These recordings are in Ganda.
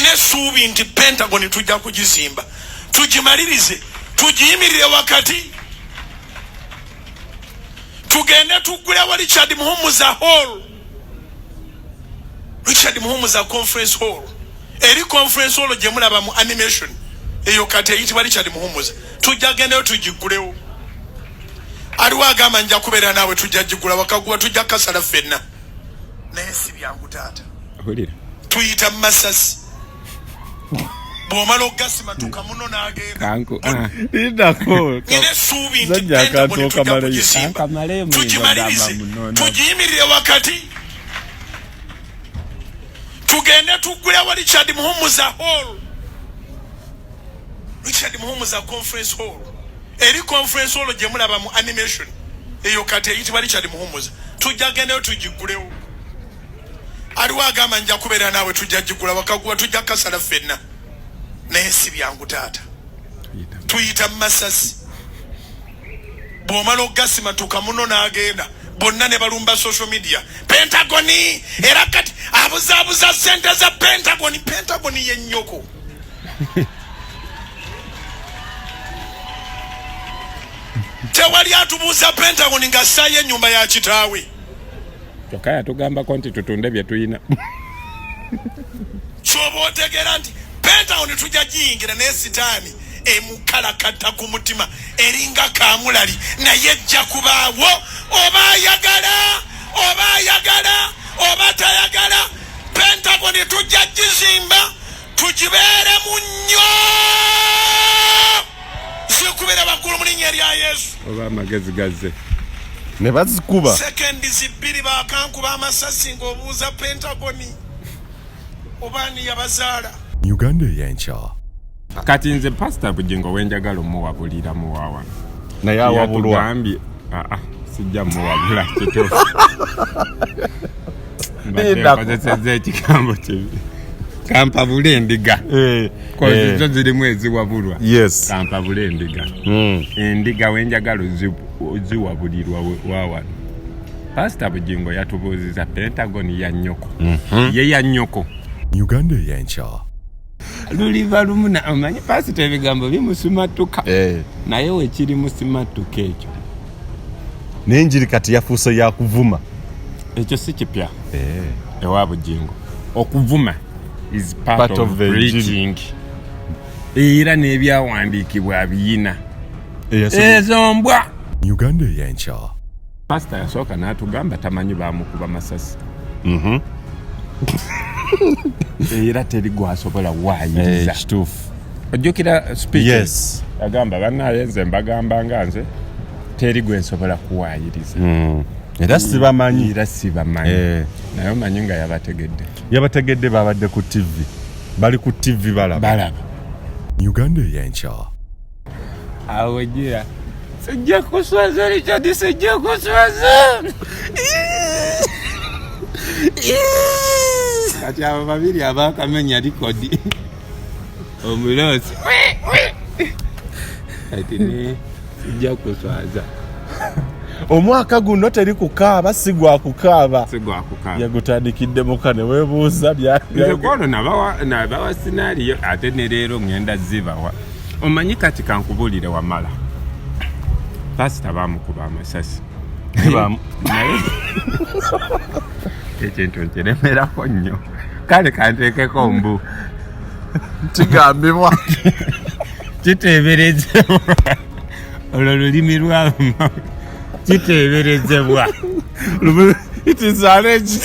Nina essuubi nti Pentagon tujja kugizimba, tugimalirize, tugiyimirire wakati, tugende tuggulewo Richard Muhumuza Hall, Richard Muhumuza Conference Hall. Eri conference hall gye mulaba mu animation eyo kati eyitibwa Richard Muhumuza, tujja gendayo tugiggulewo. Aliwo agamba nja kubeera naawe, tujja gigula wakaguwa, tujja kasala ffenna, naye si byangu taata. Tuyita mu masasi, bw'omala okugasimatuka muno n'agenda. Ah. Lindako. Nina essuubi nti Zajja akantu Pentagon tujja okamaleyo. kugizimba, Ankamaleyo muyinza tugimalirize, ogamba muno. tugiyimirire wakati, tugende tuggulewo Richard Muhumuza Hall, Richard Muhumuza Conference Hall. Eri conference hall gye mulaba mu animation eyo kati eyitibwa Richard Muhumuza, tujja gendayo tugiggulewo. Aliwo agamba nja kubeera naawe, tujja gigula wakaguwa, tujja kasala ffenna, naye si byangu taata. Tuyita mu masasi, bw'omala okugasimatuka muno n'agenda, bonna ne balumba social media. Pentagoni era kati abuzaabuza ssente za Pentagoni. Pentagoni ye nnyoko. Tewali atubuuza Pentagoni nga ssaayo ennyumba ya kitaawe. Kyokka yatugambako nti tutunde bye tulina. Kyoba otegeera nti Pentagoni tujja giyingira, naye sitaani emukalakata ku mutima eringa kamulali, naye ejja kubaawo oba ayagala oba ayagala oba tayagala. Pentagoni tujja gizimba, tugibeeremu nnyo, zikubira waggulu mu linnya lya Yesu. Oba amagezi gazze. Ne bazikuba. Sekendi zibbiri bakankuba amasasi ng'obuuza Pentagoni oba ani yabazaala. Uganda Eyenkya. Kati nze Pasita Bugingo wenjagala omuwabulira muwawano. Naye awabulwa. Yatugambye aa sijja muwabula kituufu. Mbadde Lindako. nkozesezza ekigambo kibi. Kampabule endiga. Eh, Kozi eh. zo zirimu eziwabulwa. Yes. Kampabule endiga. Endiga wenjagala ziwabulirwa wawano. Pasita Bugingo yatubuuziza Pentagon ya nnyoko. Ye ya nnyoko. Uganda Eyenkya. Luliva lumu na omanyi pasita ebigambo bimusimatuka. Eh. Naye wekiri musimatuka ekyo. N'enjiri kati yafuuse ya kuvuma. Ekyo si kipya. Eh. Ewa Bugingo. Okuvuma is part, Part of, of the preaching. Era n'ebyawandiikibwa abiyina. Ezo. Ezo mbwa. Uganda Eyenkya. Pasita yasooka n'atugamba tamanyi baamukuba masasi. Era teri gwasobola waayiriza. Kituufu. Ojjukira speech? Yes. Yagamba bannaaye nze mbagamba nga nze teri gwe nsobola kuwaayiriza. Era sibamanyi. Era sibamanyi. Eh. Naye omanyi nga yabategedde. Yabategedde, babadde ku TV. Bali ku TV balaba. Balaba. Uganda Eyenkya. Awo gira. Sijja kuswaza Richard, sijja kuswaza. Kati abo babiri abakamenya likodi. Omuloosi. Kati ne sijja kuswaza. Omwaka guno teri kukaaba, si gwa kukaaba. Si gwa kukaaba. Yagutandikidde muka ne weebuuza bya Nze kwolwo nabawa scenario ate ne leero ngenda zibawa. Omanyi kati kankubuulire wamala. Pasita baamukuba amasasi. Naye ekintu nkiremerako nnyo. Kale kanteekeko mbu. Kigambibwa. Kiteeberezebwa. Olwo lulimi lwa kiteeberezebwa. It is alleged.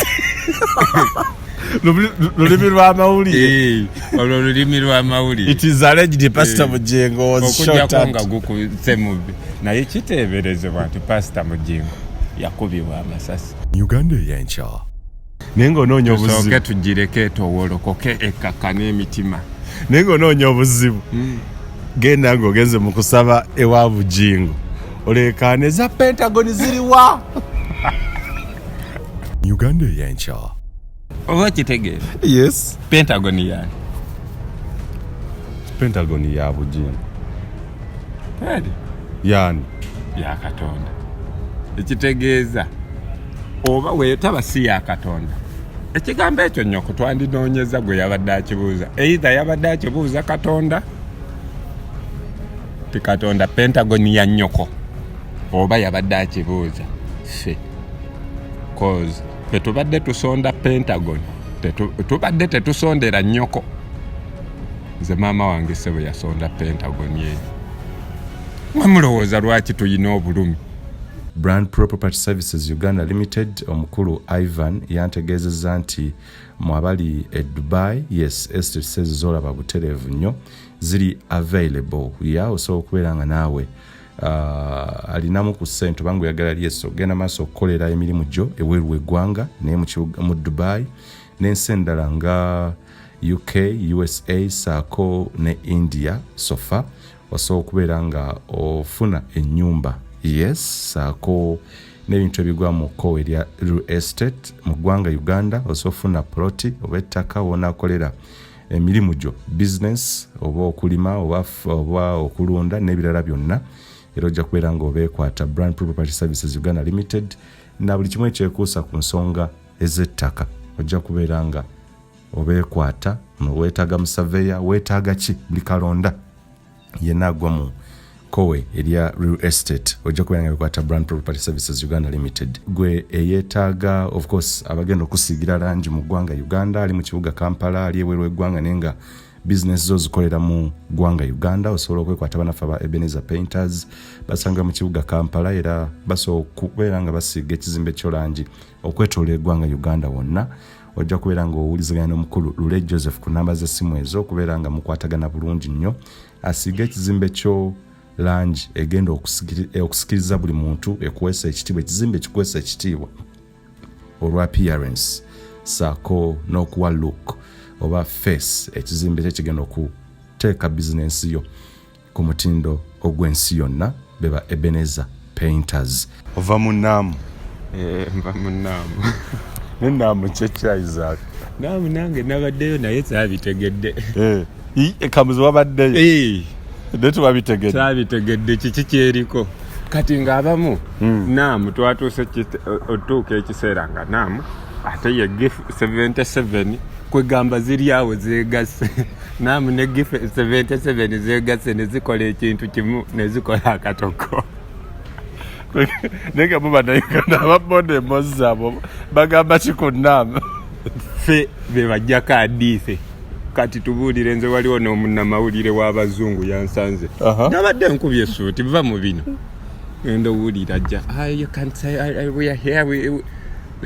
Lulimi lw'amawulire. Olwo lulimi lw'amawulire. It is alleged Pastor Bugingo was shot Okuggyako at. nga gukuse mubbi. Naye kiteeberezebwa nti Pasita Bugingo yakubibwa amasasi. Uganda Eyenkya. Naye ng'onoonya Tusooke obuzibu. tugireke etowolokoke ekkakkane emitima. Naye ng'onoonya obuzibu. Genda ng'ogenze mu kusaba ewa Bugingo. Oleekaane za Pentagon ziriwa? Uganda Eyenkya. Oba kitegeera? Yes. Pentagon yani? Pentagon ya Bugingo. Kweli? Yani? Ya Katonda. Ekitegeeza oba weetaba si ya Katonda. Ekigambo ekyo nnyoko twandinoonyeza gwe yabadde akibuuza. Either yabadde akibuuza Katonda, ti Katonda Pentagon ya nnyoko, oba yabadde akibuuza ffe. Cause ffe tubadde tusonda Pentagon, tubadde tetusondera nnyoko. Nze maama wange ssebo yasonda Pentagon eyo. Mwe mulowooza lwaki tulina obulumi? Brand Pro Property Services Uganda Limited omukulu Ivan yantegeezezza nti mu abali e Dubai, yes, estates ezo zolaba butereevu nnyo ziri available ya osobola okubeera nga naawe alinamu ku ssente obanga oyagala lyes ogenda maaso okukolera emirimu gyo ebweru w'eggwanga naye mu Dubai n'ensi endala nga UK, USA saako ne India sofa osobola okubeera nga ofuna ennyumba, yes, saako n'ebintu ebigwa mu kkowe erya real estate mu ggwanga Uganda. Osobola okufuna ploti oba ettaka w'onaakolera emirimu gyo, business oba okulima oba okulunda n'ebirala byonna, era ojja kubeera nga obeekwata Brand Property Services Uganda Limited na buli kimu ekyekuusa ku nsonga ez'ettaka ojja kubeera nga obeekwata. Weetaaga musaveya, weetaaga ki, buli kalonda yenna agwa mu kowe erya real estate ojja kubeera nga bekwata Brand Property Services Uganda Limited. Gwe eyeetaaga, of course, abagenda okusiigira langi mu ggwanga Uganda, ali mu kibuga Kampala, ali ebweru w'eggwanga naye nga bizinesi zo zikolera mu ggwanga Uganda, osobola okwekwata banaffe aba Ebenezer Painters, basanga mu kibuga Kampala, era basobola okubeera nga basiiga ekizimbe kyo langi okwetoola eggwanga Uganda wonna. Ojja kubeera nga owuliziganya n'omukulu Lule Joseph ku namba z'essimu ezo okubeera nga mukwatagana bulungi nnyo, asiige ekizimbe kyo langi egenda okusikiriza buli muntu, ekuweesa ekitiibwa, ekizimbe ekikuweesa ekitiibwa olwa appearance saako n'okuwa look oba face ekizimbe kyo kigenda okuteeka bizinensi yo ku mutindo ogw'ensi yonna. Beba Ebenezer Painters. Ova mu Naamu? Nva mu Naamu. Ne Naamu kyekya Isaac? Naamu nange nabaddeyo naye saabitegedde. Kamuzi wabaddeyo? Naye tewabitegedde? Saabitegedde kiki kyeriko. Kati ng'abamu Naamu twatuuse otuuka ekiseera nga Naamu ate ye GIF 77, kwegamba ziri awo zeegasse. Naamu ne GIF 77 zeegasse ne zikola ekintu kimu, ne zikola akatoko. Naye nga bo Bannayuganda ababoda emboozi zaabwe bagamba ki ku Naamu? Ffe be bajjako adiise. Kati tubuulire, nze waliwo n'omunnamawulire w'abazungu yansanze, nabadde nkubye essuuti, va mu bino ngenda owulira ajja, you can't say we are here, we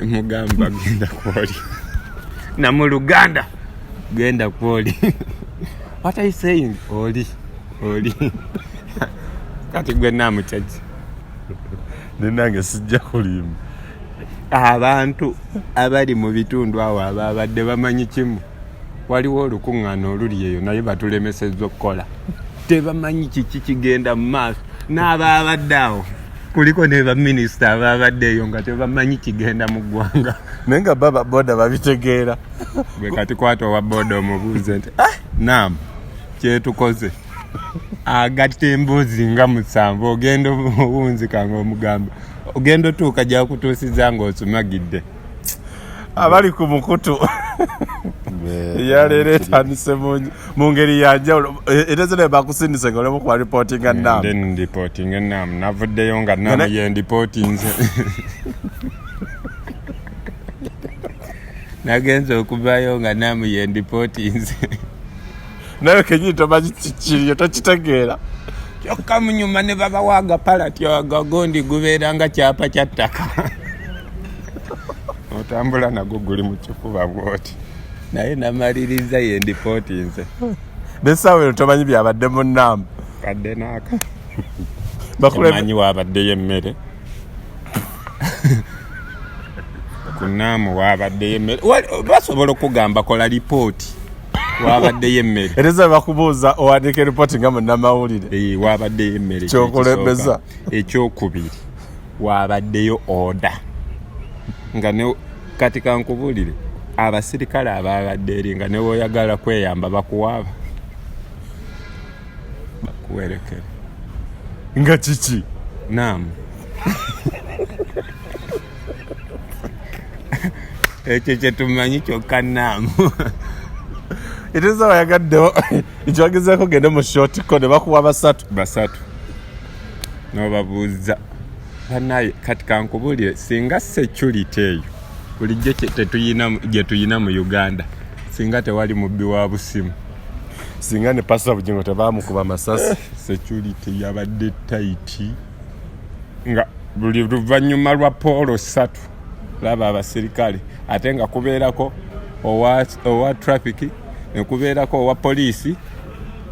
mugamba genda kwoli, na mu Luganda genda kwoli. What are you saying? Oli oli kati gwe Naamu kyaki? Nenange sijja kulimba. Abantu abali mu bitundu awo ababadde bamanyi kimu, waliwo olukuŋŋaana oluli eyo naye batulemesezza okukola, tebamanyi kiki kigenda mu maaso. N'abaabadde awo kuliko ne baminisita abaabadde eyo nga tebamanyi kigenda mu ggwanga. Naye nga baba boda babitegeera. Gwe kati kwata owa boda omubuuze nti Naamu kyetukoze, agatta emboozi nga 7, ogenda owunzika ng'omugamba ogenda otuuka gyakutuusiza ng'osumagidde. Abali ku mukutu yaleero etandise mu ngeri yanjawulo, era zino bakusindise nga olimu kuba ripootinga Naamu. Then ndipootinga Naamu, navuddeyo nga Naamu yendipootinze. Nagenze okuvaayo nga Naamu yendipootinze. Nawe kenyini tomanyi kikiriyo, tokitegeera. Kyokka munyuma ne babawa agapalati agagondi gubeera nga kyapa kya ttaka, otambula nagwo guli mu kifuba bwoti, naye namaliriza yendipootinze. Nesaawa eno tomanyi byabadde mu Naamu? Kadde naaka manyi wabaddeyo emmere ku Naamu, wabaddeyo emmere, basobola okugamba kola lipooti, wabaddeyo emmere. Era eza bakubuuza owandiika eripooti nga munnamawulire. Wabaddeyo emmere. Kyokulembeza. Ekyokubiri, wabaddeyo order nga ne kati kankubuulire, abasirikale ababadde eri nga newoyagala kweyamba bakuwaaba bakuwerekere. Nga kiki? Naamu. Ekyo kyetumanyi kyokka naamu. Eteza wayagaddewo nti wagezaako gende mu shotiko ne bakuwa basatu. Basatu nobabuuza banaye. Kati kankubuulire, singa security eyo bulijjo gye tuyina mu Uganda, singa tewali mubbi wa busimu, singa ne Pasita Bugingo tebamukuba masasi. Security yabadde tight, nga buli luvannyuma lwa pole 3 laba abasirikale, ate nga kubeerako owa traffic, nekubeerako owa poliisi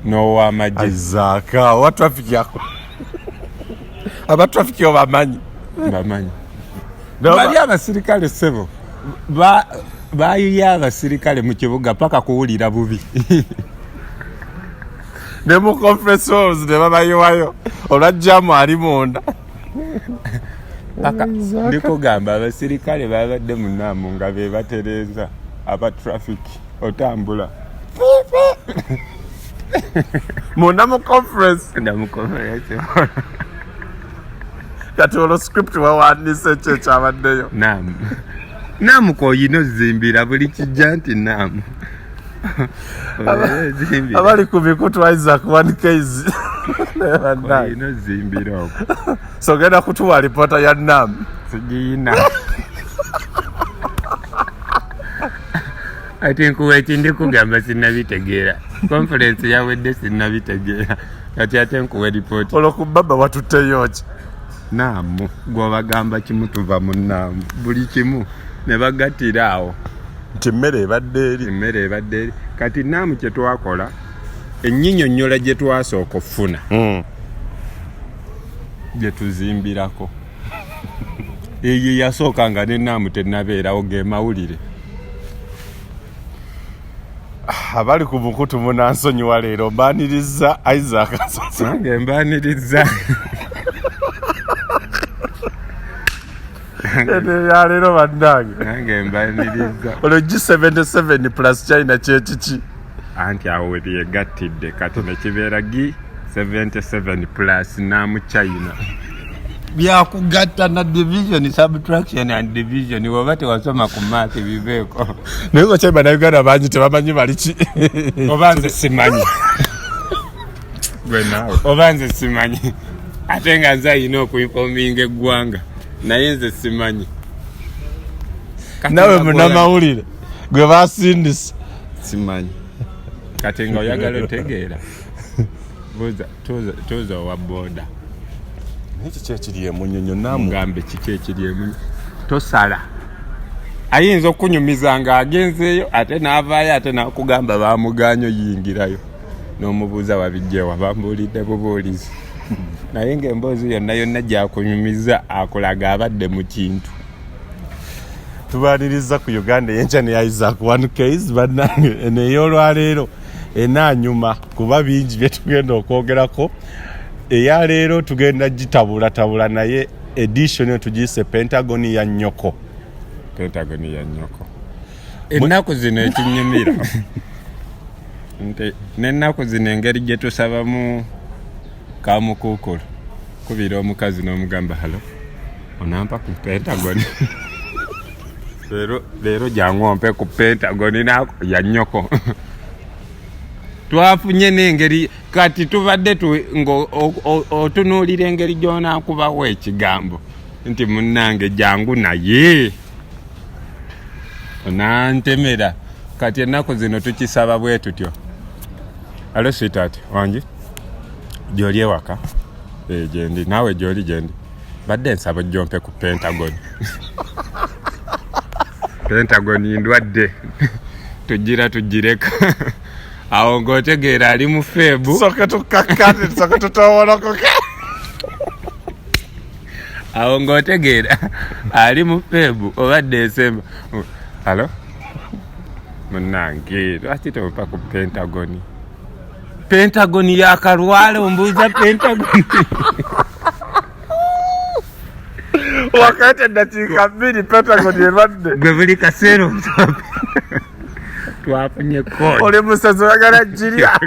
n'owamagye. Isaac, owa traffic yako, aba traffic obamanyi? Bamanyi bali abasirikale sebo bayiye abasirikale mu kibuga paka kuwulira bubi. Ne mu conference halls ne babayiwayo olwa jam ali munda. Paka ndikugamba, abasirikale babadde mu naamu nga be batereeza aba traffic otambula. Munda mu conference. Nda mu conference. Kati olwo script wawandiise ki ekyabaddeyo? Naamu, naamu koyina ozimbira buli kijja nti naamu. Abali ku mikutu, Isaac One Ks. Oyina ozimbira okwo. So genda kutuwa alipoota ya nam? Sigiyina, ati nkuwa ekindi kugamba sinnabitegeera. Conference yawedde sinnabitegeera, kati ate nkuwa ripooti? Olwo ku baba watutteyo ki? Naamu, gwobagamba kimu tuva mu naamu, buli kimu ne bagattira awo. Nti emmere ebadde eri. Emmere ebadde eri. Kati naamu kye twakola, ennyinyonnyola gye twasooka okufuna gye tuzimbirako, eyo yasooka nga nenaamu tennabeerawo, ge mawulire. Abali ku mukutu munansonyiwa, leero mbaniriza Isaac. Nange mbaniriza. Eno yaleero bannange. Nange mbaniriza. Olwo G77 plus China kyekiki? Anti awo we byegattidde kati nekibeera G77 plus namu China, byakugatta na division, subtraction and division. Woba tewasoma ku math, biveeko. Naye nga kyai bannayuganda bangi tebamanyi bali ki. Oba nze simanyi, gwe naawe, oba nze simanyi, ate nga nze ayina okuinforminga eggwanga, naye nze simanyi. Kati nawe nga munamawulire gwe basindise. Simanyi. Kati nga oyagala otegeera, buuza, tuuza owa boda. Naye kiki ekiri emunyonyo namu? Mugambe kiki ekiri emunyo. Tosala, ayinza okunyumiza ng'agenzeeyo, ate n'avaayo, ate n'akugamba bamuganye oyingirayo, n'omubuuza wabijjewa, bambuulidde bubuulizi, naye ng'emboozi yonna yonna gyakunyumiza akulaga abadde mu kintu. Tubaniriza ku Uganda Eyenkya ne Isaac One Ks. Bannange, eno ey'olwaleero enaanyuma kuba bingi byetugenda okwogerako. Eyaleero tugenda gitabulatabula, naye edition eyo tugiyise Pentagon ya nnyoko. Pentagon ya nnyoko. Ennaku zino ekinyumira nti n'ennaku zino engeri gye tusabamu kamukuukulu, kubira omukazi n'omugamba, "Hello, onampa ku Pentagon leero? Leero jangu ompe ku Pentagon ya nnyoko." Twafunye n'engeri kati tubadde nga otunuulira engeri gy'onaakubawo ekigambo nti munnange jangu naye onantemera. Kati ennaku zino tukisaba bwe tutyo, "Hello sweetheart, wangi gyoli ewaka?" "Eh, gyendi." "Naawe gyoli?" "Gyendi. Badde nsaba ojjompe ku Pentagon. Pentagon ndwadde, tugira tugireka." Awo ng'otegeera ali mu Feb. Tusooke tukakkane, tusooke tutowolokoke. Awo ng'otegeera ali mu Feb oba December. "Hello munange, lwaki tompa ku Pentagon?" "Pentagon yakalwala, ombuuza Pentagon?" Wakati eddakiika 2 Pentagon erwadde. Gwe buli kaseera omusaba. Twafunye code. Oli musezi, oyagala girya.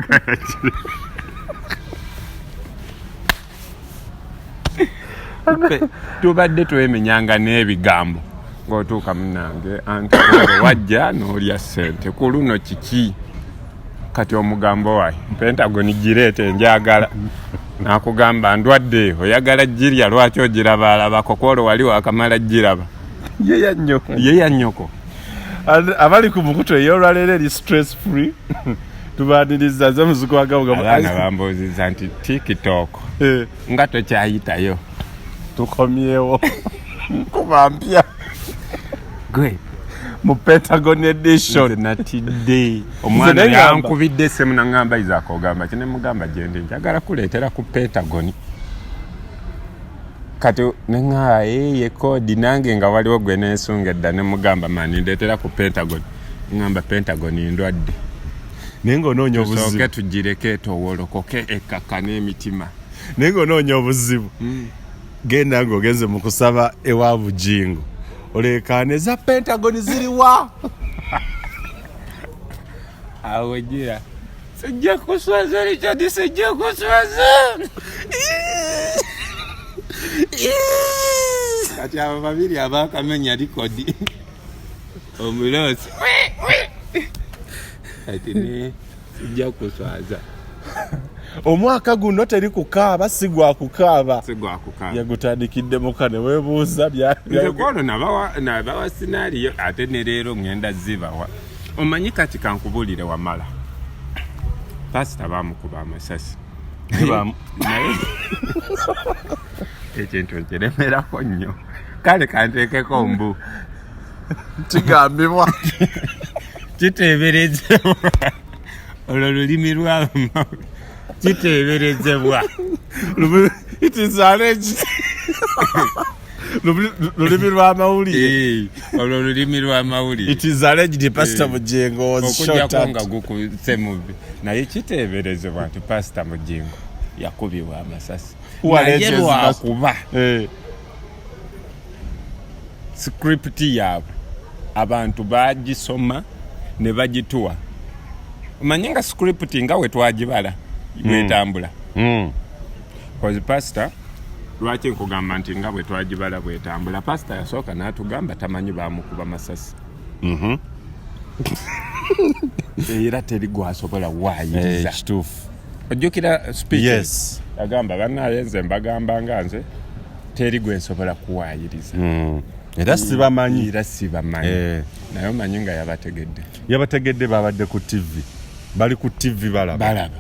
Tubadde twemenyanga n'ebigambo. Ng'otuuka munange anti wajja n'olya ssente ku luno kiki kati omugambo wayi Pentagon gireete njagala nakugamba ndwadde oyagala girya lwaki ogirabaalabako kwolwo wali wakamala giraba ye ya nnyoko. Abali ku mukutu ey'olwaleero eri stress free tubaniriza ze muzuku wa Gabugabu. Abaana bambuuziza nti TikTok nga tokyayitayo. Tukomyewo kuba mpya gwe mu Pentagon edition. Natidde omwana yankubidde essimu naŋŋamba Isaac ogamba ki ne mugamba gyendi njagala kuleetera ku Pentagon. Kati neŋŋamba ye koodi nange nga waliwo gwe nensunga edda ne mugamba mani ndeetera ku Pentagon. Ŋŋamba Pentagon ndwadde. Naye ng'onoonya obuzibu. Tusooke tugireke etowolokoke ekkakkane emitima. Naye ng'onoonya obuzibu. Genda ng'ogenze mu kusaba ewa Bujingo. Oleekaane za Pentagon ziriwa? Awo gira. Sijja kuswaza Richard, sijja kuswaza. Kati abo babiri abakamenya likodi. Omuloosi. Kati ne sijja kuswaza. Omwaka guno teri kukaaba, si gwa kukaaba. Si gwa kukaaba. Yagutandikidde muka ne weebuuza bya Nze kwolwo nabawa scenario ate ne leero ngenda zibawa. Omanyi kati kankubuulire wamala. Pasita baamukuba amasasi. Naye ekintu nkiremerako nnyo. Kale kanteekeko mbu. Kigambibwa. Kiteeberezebwa. Olwo lulimi lwa kiteeberezebwa. It is alleged. Lulimi lw'amawulire. Olwo lulimi lw'amawulire. It is alleged Pastor Bujingo was shot at. Okujjako nga gukuse mubi. Naye kiteeberezebwa nti Pastor Bujingo yakubibwa amasasi. Naye lwakuba script yaabwe abantu bagisoma ne bagituwa. Omanye nga script nga we twagibala bwetambula. Cause Pastor lwaki nkugamba nti nga bwe twagibala bwetambula, Pastor yasooka n'atugamba tamanyi baamukuba masasi. Era teri gwasobola waayiriza. Kituufu. Ojjukira speech? Yes. Yagamba bannaaye nze mbagamba nga nze teri gwe nsobola kuwaayiriza. Era sibamanyi. Era sibamanyi. Naye omanyi nga yabategedde. Yabategedde babadde ku TV. Bali ku TV balaba. Balaba.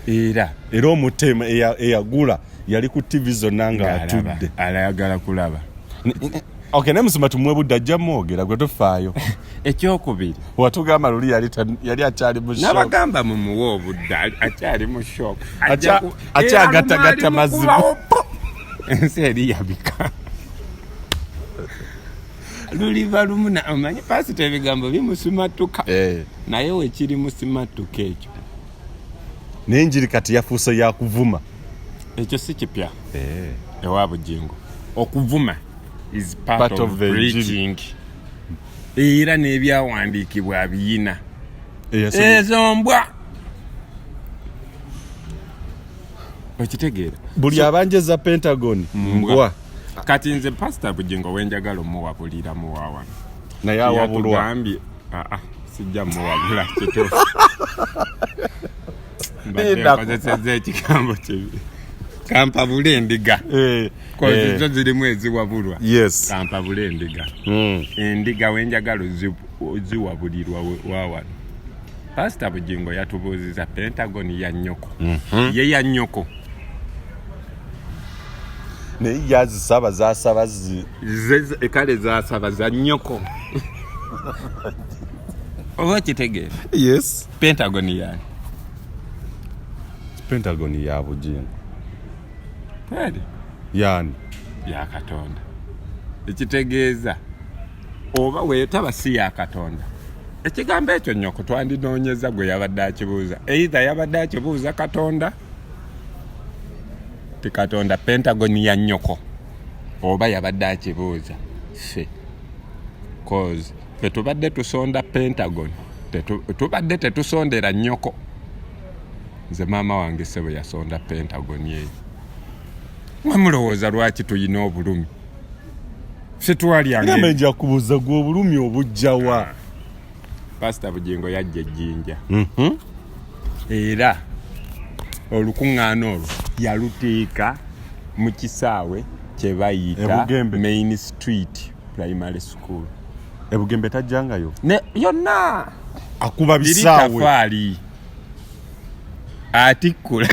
Era. Era omutemu eyagula yali ku TV zonna ng'atudde. Alayagala kulaba. Okay, ne musoma tumuwe budde ajja mwogera gwe tofaayo. Ekyokubiri. Watugamba luli yali akyali mu shock. Nabagamba mumuwe obudde akyali mu shock. Akyagattagatta mazima. Ensi eri yabika. Luliva lumu na omanyi pasita ebigambo bimusimatuka. Naye wekiri musimatuka ekyo. N'enjiri kati yafuuse ya kuvuma. Ekyo si kipya. Ewa Bujingo. Okuvuma is part of preaching. Era n'ebyawandiikibwa abiyina. Ezo mbwa. Okitegeera. Buli abanjeza Pentagon mbwa. Kati nze Pastor Bujingo wenjagala omuwabulira muwa wano. Naye awabulwa. Yatugambye, sijja muwabula kituufu. Mbadde nkozesezza ekigambo kibi. Kampabule endiga. Kozi zo zirimu eziwabulwa. Yes. Kampabule endiga. Endiga wenjagala ziwabulirwa wa wano. Pastor Bujingo yatubuuziza Pentagon ya nnyoko. Ye ya nnyoko. Naye yazisaba zasaba kale zasaba za nnyoko. Oba kitegeera? Yes. Pentagon yani. Pentagon ya Bujingo. Kweli? Yani. Ya Katonda. Ekitegeeza oba weetaba si ya Katonda. Ekigambo ekyo nnyoko twandinoonyeza gwe yabadde akibuuza. Either yabadde akibuuza Katonda, ti Katonda Pentagon ya nnyoko, oba yabadde akibuuza ffe. Cause ffe tubadde tusonda Pentagon, tubadde tetusondera nnyoko. Nze maama wange ssebo yasonda Pentagon eyo. Mwe mulowooza lwaki tulina obulumi? Ffe Ngamba nja kubuuza gwe obulumi obujjawa? Pasita Bugingo yajja ejjinja era olukuŋŋaana olwo yaluteeka mu kisaawe kye bayita Ebugembe. Main Street Primary School. Ebugembe tajjangayo. Ne yonna Akuba liri bisaawe. tafaali atikkula.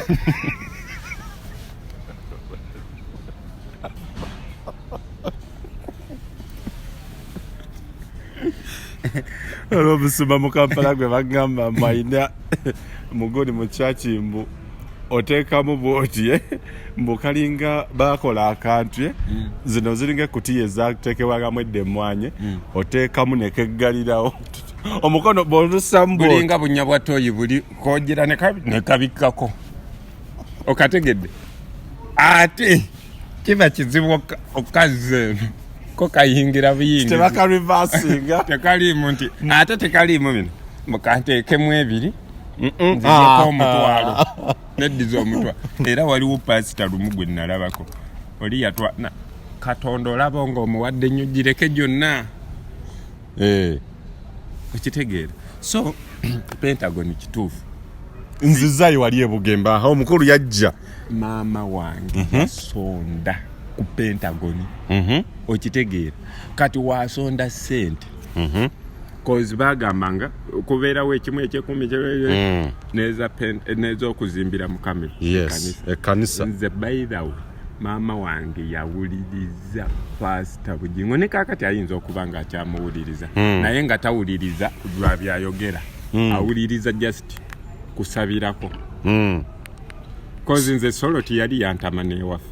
Olwomusumba mu Kampala gwe bagamba mbu alina mugodi mu kyaki mbu oteekamu bwoti eh, mbu kalinga bakola akantu eh, zino ziringa ekutiya ezateekebwangamu edda emmwanyi oteekamu nekeggalirawo omukono bw'olusamu bw'oti. Bulinga bunya bwa toyi buli kojera nekabikkako okategedde ate kiba kizibu okazza eno ko kayingira buyingizi. Tebakarevasinga. Tekaliimu nti ate tekaliimu bino mukanteekemu ebiri nzijeko omutwalo neddiza omutwalo. Era waliwo pasita lumu gwe nalabako oli yatwa Katonda olaba ng'omuwadde nnyo gireke gyonna. Okitegeera? So Pentagon kituufu. Nzizayo wali ebugembe aha omukulu yajja. Maama wange yasonda ku Pentagon. Okitegeera? Kati wasonda ssente kozi bagamba nga kubeerawo ekimu ekyekumi n'ez'okuzimbira Mukama Yes, ekkanisa. Nze by the way maama wange yawuliriza Pasita Bugingo ne kaakati ayinza okuba nga akyamuwuliriza naye nga tawuliriza lwa byayogera, awuliriza just kusabirako. Kozi nze soloti yali yantama n'ewaffe.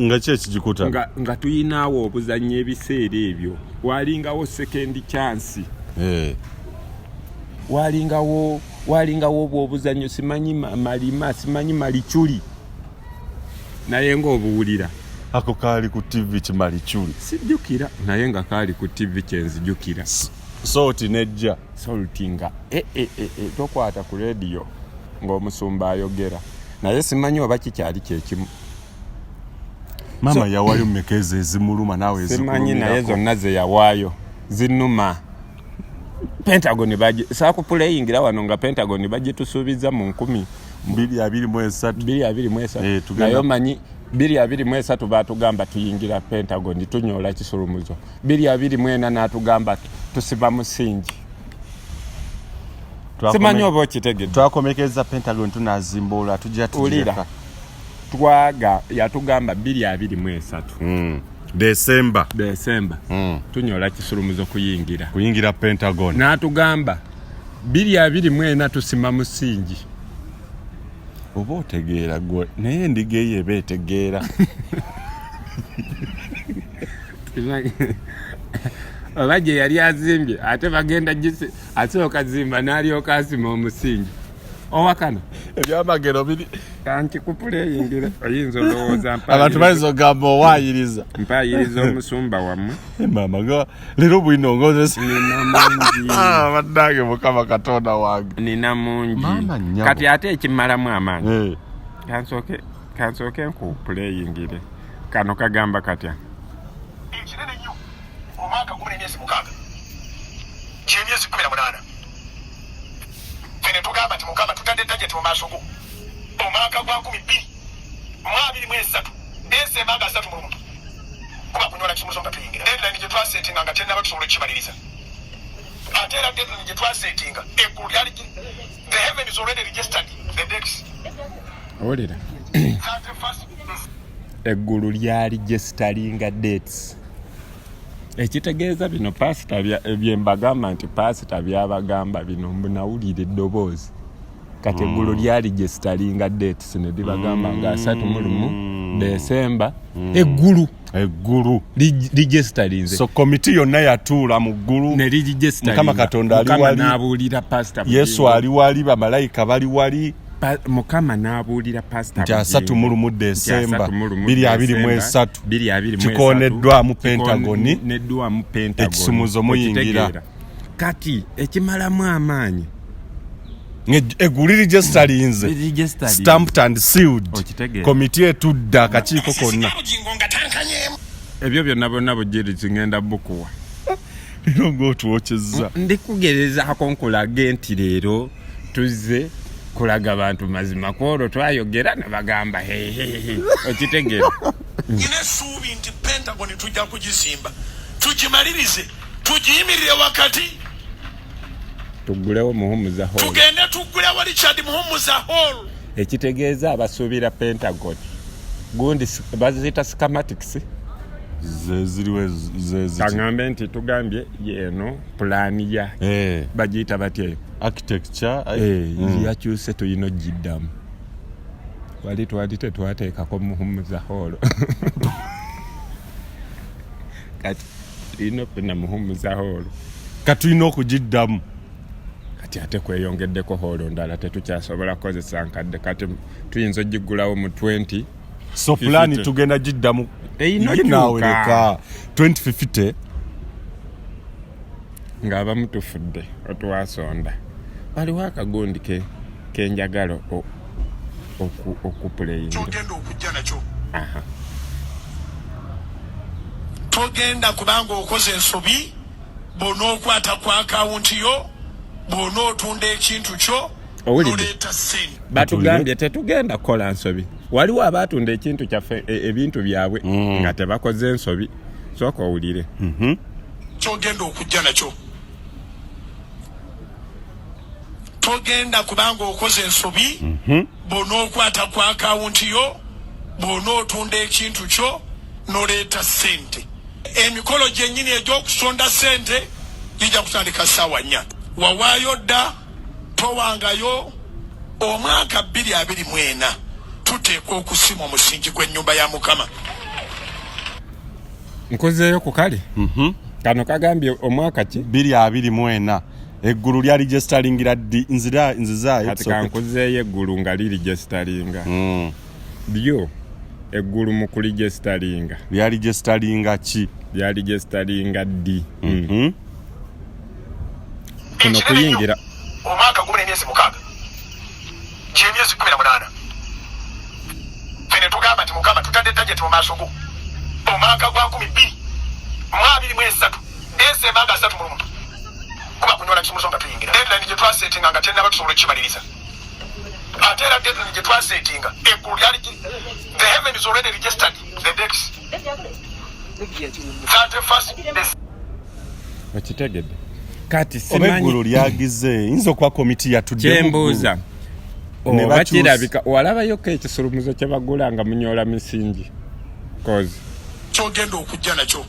Nga ki ekigikuta? Nga tuyinaawo obuzannyo ebiseera ebyo walingawo second chance. Walingawo obwo obuzannyo simanyi malima simanyi maliculi naye ng'obuwulira. Ako kaali ku TV kimaliculi. Sijjukira naye nga kaali ku TV kyenzijukira. Sooti nejja. Solti nga tokwata ku rediyo ng'omusumba ayogera naye simanyi oba kikyali kyekimu. Maama yawaayo mmeka ezo ezimuluma naawe Simanyi naye ezikulumirako? Zonna ze yawaayo zinuma. Pentagon bagi saakupuleyingira wano nga Pentagon bagitusuubiza mu nkumi 223. 223. Tugenda- Naye omanyi 223 baatugamba tuyingira Pentagon tunyoola kisulumuzo. 224 n'atugamba tusiba musingi. Simanyi oba okitegedde. Twakomekeza Pentagon tunazimbula tujja Wulira. tugireka. Twaga yatugamba 223. Desemba. Desemba. Tunyola kisulumuzo kuyingira. Kuyingira Pentagon. N'atugamba 224 tusima musingi. Oba otegeera gwe naye endiga eyo eba etegeera. Oba gye yali azimbye ate bagenda asooka zimba n'alyoka asima omusingi. Owakana. Ebyamagero biri. Kankikupuleyingira oyinza olowooza Abantu bayinza okugamba owaayiriza. Mpaayiriza omusumba wammwe. Maama nga leero bwino ngozesa. Nina mungi. Bannange Mukama Katonda wange. Nina mungi. Maama nnyabo. Kati ate ekimalamu amaanyi. Kansooke nkupuleyingire. Kano kagamba katya? Ekinene nnyo omwaka gumu n'emyezi 6 gy'emyezi 18. Ffe ne tugamba nti Mukama tutadde target mu maaso go. Omwaka gwa 2023 Desemba nga 31 kuba kunyola kimuzo nga tuyingira. Deadline gye twasetinga nga tennaba tusobola okukimaliriza. Ate era deadline gye twasetinga eggulu lyali the heaven is already registered the dates. Owulira? 31st. Eggulu lyali registeringa dates. Ekitegeeza bino pasita bye mbagamba nti pasita byabagamba bino mbu nawulira eddoboozi. Kati eggulu lyali registeringa dates ne libagamba nga 31 Desemba. Eggulu. Eggulu. Registerinze. So komiti yonna yatuula mu ggulu. Ne registeringa. Mukama Katonda ali Mukama wali. n'abuulira pasita Bugingo. Yesu ali wali, bamalayika bali wali. Mukama n'abuulira pasita Nti 31 Nti Desemba, 31 2023. 2023. Kikooneddwamu Pentagon. Kikooneddwamu Pentagon. Ekisumuzo muyingira. Okitegeera. Kati ekimalamu amaanyi. Eggulu liregisterinze. Liregisterinze. Stamped and sealed. Okitegeera. Komiti etudde akakiiko konna. Bugingo nga tankanyeemu. Ebyo byonna bonna bujirizi ngenda bukuwa. Leero ng'otwokyezza. Ndi kugerezaako nkulage nti leero tuzze kulaga bantu mazima. Kwolwo twayogera ne bagamba hehehe, okitegeera? Nina essuubi nti Pentagon tujja kugizimba, tugimalirize, tugiyimirire wakati. Tuggulewo Muhumuza Hall. Tugende tuggulewo Richard Muhumuza Hall. Ekitegeeza abasuubira Pentagon gundi baziyita schematics. Zeziriwo zeziti. Kaŋŋambe nti tugambye yeeno pulaani ya bagiyita batya eyo? Architecture. Yakyuse, tulina ogiddamu. Wali twali tetwateekako Muhumuza Hall, kati tulina okufuna Muhumuza Hall. Katulina okugiddamu. Kati ate kweyongeddeko hall ndala, tetukyasobola kukozesa nkadde. Kati tuyinza ogigulawo mu 20 So pulaani tugenda giddamu. Eyina Ye naawe okyuka. leka 2050. Ng'abamu tufudde otwasonda. Waliwo akagundi ke kenjagala okupuleyingira. Kyogenda okujja nakyo, togenda kubanga okoze ensobi bw'onookwata ku akawunti yo, bw'onootunda ekintu kyo, Owulidde? noleeta ssente. Batugambye tetugenda kukola nsobi. Waliwo abatunda ekintu kyaffe, ebintu byabwe nga tebakoze ensobi. Sooka owulire. Kyogenda okujja nakyo, togenda kubanga okoze ensobi bw'onookwata ku akawunti yo, bw'onootunda ekintu kyo, noleeta ssente. Emikolo gyennyini egy'okusonda ssente gijja kutandika ssaawa 4. Wawaayo dda, towangayo. Omwaka 2024 tuteekwa okusima omusingi gw'ennyumba ya Mukama. Nkuzeeyo ku kale kano kagambye omwaka ki? 2024. Eggulu lyali registeringira ddi? Nzira nzizaayo. Kati kankuzeeyo eggulu nga liregisteringa lyo eggulu mu kuregisteringa. Lyali registeringa ki? Lyaregisteringa ddi? Kuno kuyingira. Omwaka gumu n'emyezi 6, gyemyezi 18. Ffe ne tugamba nti, Mukama, tutadde target mu maaso go. Omwaka gwa 2023, Desemba nga 31, kuba kunyola kisumuso nga tuyingira. Deadline gye twasetinga nga tennaba tusobola okukimaliriza. Ate era deadline gye twasetinga, eggulu lyali the heaven is already registered the dates, 31st. Okitegedde kati? Oba eggulu Simanyi. lyagize, yinza okuba komiti yatudde mu Kyembuuza, Ne oba kirabika walabayoko ekisulumuzo kye bagula nga munyoola misingi, cause Kyogenda okujja nakyo,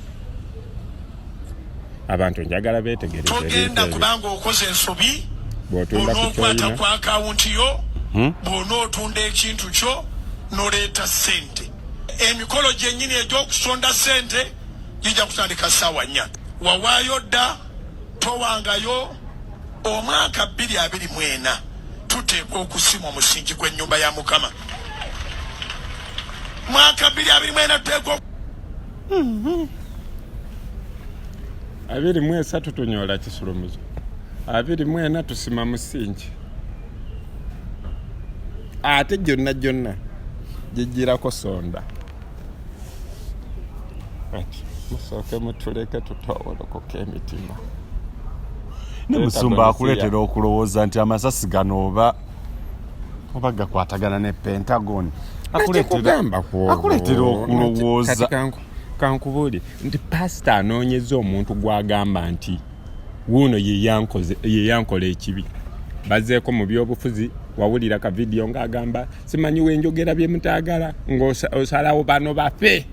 abantu njagala beetegereze ebintu togenda ebyo. Kubanga okoze ensobi Bw'otunda ku bw'onookwata kyolina ku akawunti yo, bw'onootunda ekintu kyo, noleeta ssente. Emikolo gyennyini egy'okusonda ssente gijja kutandika ssaawa 4. Wawaayo dda, towangayo. Omwaka 2024 tuteekwa okusima omusingi gw'ennyumba ya Mukama. Mwaka 2024 tuteekwa 23 tunyoola kisulumuzo, 24 tusima musingi, ate gyonna gyonna gijjirako sonda. Ati musooke mutuleke tutowolokoka emitima. Ne musumba akuleetera okulowooza nti amasasi gano oba gakwatagana ne Pentagon. Nakikugamba ku olwo. Akuleetera okulowooza. Kati kankubuulire nti pasita anoonyeza omuntu gw'agamba nti wuuno ye yankola ekibi. Bazeeko mu byobufuzi, wawulira ka vidiyo ng'agamba, simanyi wenjogera bye mutaagala ng'osalawo bano bafe.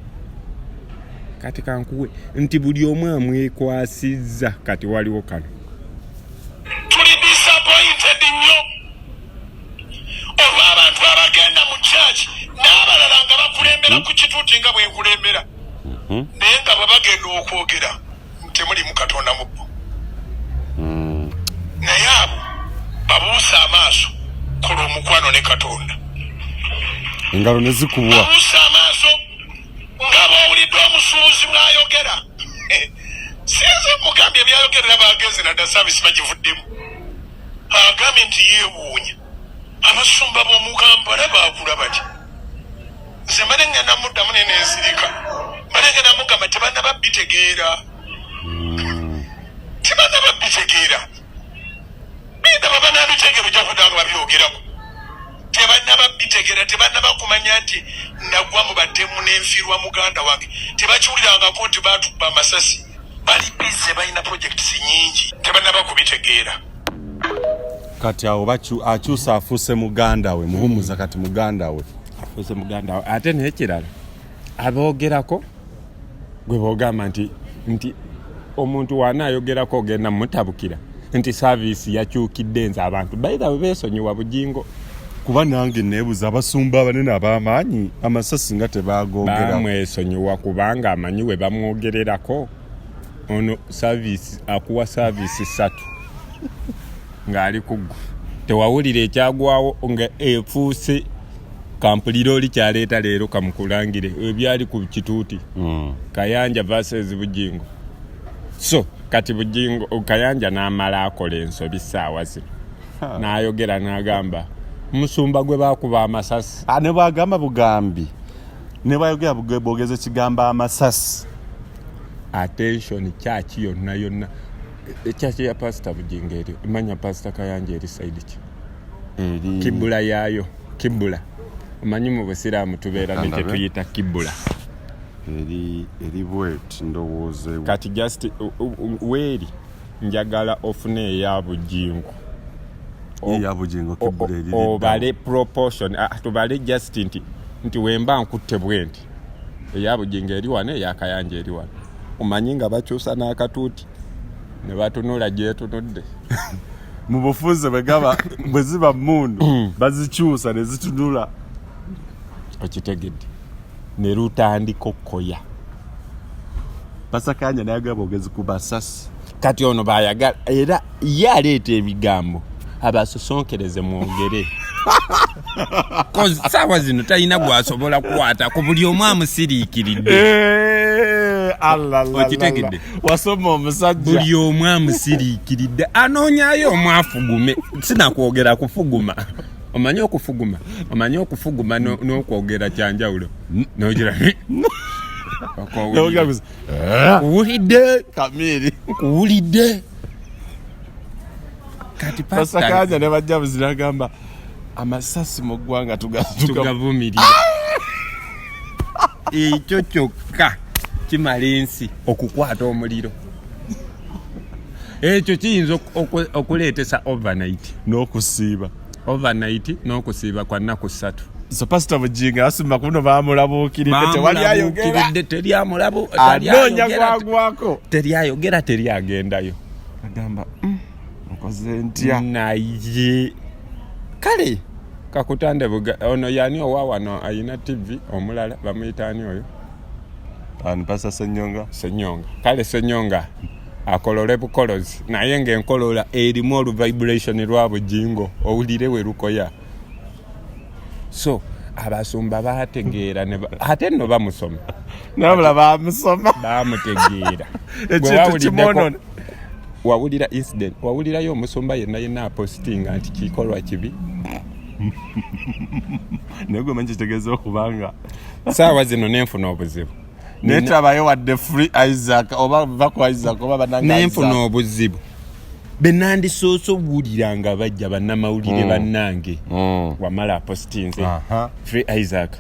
Kati kankuwe nti buli omu amwekwasizza. Kati waliwo kano. Tuli disappointed nnyo olw'abantu abagenda mu church n'abalala nga bakulembera ku kituuti nga bwenkulembera, naye nga bwe bagenda okwogera temulimu Katonda mu bo. Naye abo babuusa amaaso, kola omukwano ne Katonda. Engalo ne zikubwa. Babuusa amaaso nga bw'owulidde omusuubuzi bw'ayogera. Sinze mugambye ebyayogerera bagenze nadda service bagivuddemu. Agambye nti yeewuunya abasumba b'omu Kampala baakula batya. Nze mbadde ngenda muddamu naye nenzirika. Mbadde ngenda mugamba teba bitegeera. Tebanaba bitegeera. Bindaba banabitegeera, ojja kudda nga babyogerako. Tebanaba bitegeera, tebanaba kumanya nti nagwa mu batemu n'enfiirwa muganda wange. Tebakiwulirangako nti baatukuba amasasi. Bali busy, balina projects nyingi, tebanaba kubitegeera. Kati awo akyusa afuuse muganda we Muhumuza, kati muganda we. Afuuse muganda we. Ate n'ekirala, aboogerako gwe boogamba nti omuntu wanaayogerako ogenda mutabukira nti service yakyukidde. Nze abantu baitha bwe beesonyiwa Bugingo. Kuba nange neebuza, abasumba abanene ab'amaanyi amasasi nga tebagogera. Bamwesonyiwa kubanga amanyi we bamwogererako. Ono service akuwa service ssatu ng'ali ku ggwe. Tewawulira ekyagwawo nga efuuse kampulire oli kyaleeta leero kamukulangire ebyali ku kituuti. Kayanja versus Bugingo. So kati Bugingo, Kayanja n'amala akola ensobi saawa zino n'ayogera n'agamba musumba gwe bakuba amasasi. Ah, ne bwagamba bugambi, ne bwayogera bwogeza ekigambo amasasi. Attention, kyaki yonna yonna ekyaki ya Pasita Bugingo eri manya Pasita Kayanja eri side ki? Eri Kibula yaayo, kibula. Omanyi mu busiraamu tubeera ne Kandabe. kyetuyita kibula. Eri bweti ndowooza Kati just weeri njagala ofune eya Bugingo. Eya Bugingo kibula eri Obale proportion. Ah, tubale just nti wemba nkutte bwe nti eya Bugingo eri wano, eya Kayanja eri wano. Omanyi nga bakyusa n'akatuuti ne batunula gyetunudde. Mu bufunze bwe gaba bwe ziba mundu bazikyusa ne zitunula. Okitegedde? Ne lutandika okkoya. Pasakanya nayagala bwogezi ku basasi. Kati ono bayagala era ye aleeta ebigambo abasosonkereze mwogere. 'Cause saawa zino talina gwasobola kukwata ku, buli omu amusiriikiridde. Eh, Allah. Okitegedde? Wasoma omusajja. Buli omu amusiriikiridde, anoonyayo omu afugume. Sinakwogera kufuguma. Omanyi okufuguma, omanyi okufuguma n'okwogera kyanjawulo. Nogira Nogera kuwulidde. Kamiri. Kuwulidde kati pastor. Pasakanya ne bajja buzira agamba amasasi mu ggwanga tugavumirira. Ekyo kyokka kimala ensi okukwata omuliro. Ekyo kiyinza okuleetesa overnight. N'okusiiba. Overnight n'okusiiba kwa nnaku 3. So Pastor Bugingo asumba kuno bamulabuukiridde, tewali ayogera. Bamulabuukiridde, teri amulabu. Anoonya gwagwako. Teri ayogera, teri agendayo. Agamba, nkoze ntya?" Naye kale kakutande buga ono yani owa wano ayina TV omulala bamuyita ani oyo? Ani, Pastor Senyonga? Senyonga. Kale Senyonga akolole bukolozi, naye ng'enkolola erimu oluvibration lwa Bugingo, owulire we lukoya. So abasumba bategeera ate nno bamusoma. Nabula bamusoma. Bamutegeera. Ekintu Gwe wawuliddeko- kimwonona. Wawulira incident, wawulirayo omusumba yenna yenna apositinga nti kikolwa kibi? Naye gwe manyi kitegeeza okubanga Saawa zino nenfuna obuzibu. Netabayo wadde free Isaac oba va ku Isaac oba banange. Nenfuna Isaac. obuzibu. Benandisoose owulira nga bajja bannamawulire bannange, wamala apositinze free Isaac,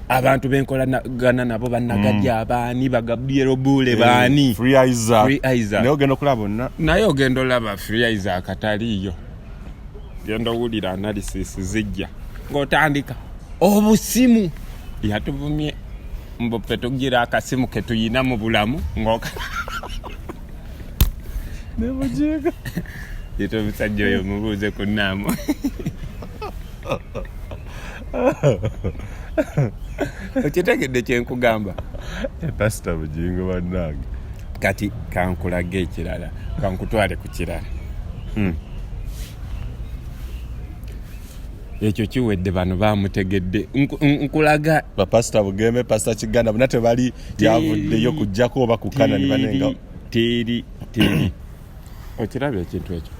abantu benkolagana nabo, bannagajja abaani, bagabriel bule baani. Free Isaac. Free Isaac. Naye ogenda okulaba bonna. Naye ogenda olaba free Isaac taliiyo. Genda owulira analysis zijja ng'otandika obusimu yatuvumye mbu ffe tugira akasimu ketuyina mu bulamu ng'oka Ne Bugingo. Yita omusajja oyo mubuuze ku nnaamu. Okitegedde kyenkugamba? Pastor Bugingo bannange. Kati kankulage ekirala, kankutwale ku kirala. Ekyo kiwedde, bano bamutegedde. Nkulaga Bapasita Bugembe, Pasita Kiganda, bonna tebali yavuddeyo kujjako oba ku Kanani banenga. Teri, teri. Okiraba ekintu ekyo?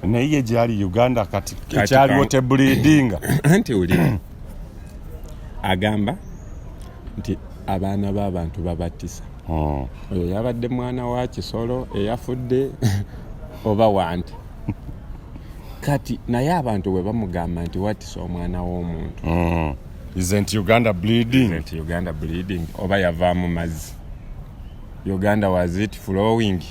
Naye ye gyali Uganda kati Kati ekyaliwo tebuliidinga. Anti wulira, agamba nti abaana b'abantu babattisa. Oyo yabadde mwana wa kisolo eyafudde oba wante. Kati naye abantu bwe bamugamba nti watisa omwana w'omuntu. Isn't Uganda bleeding? Isn't Uganda bleeding? Oba yavaamu mazzi. Uganda was it flowing?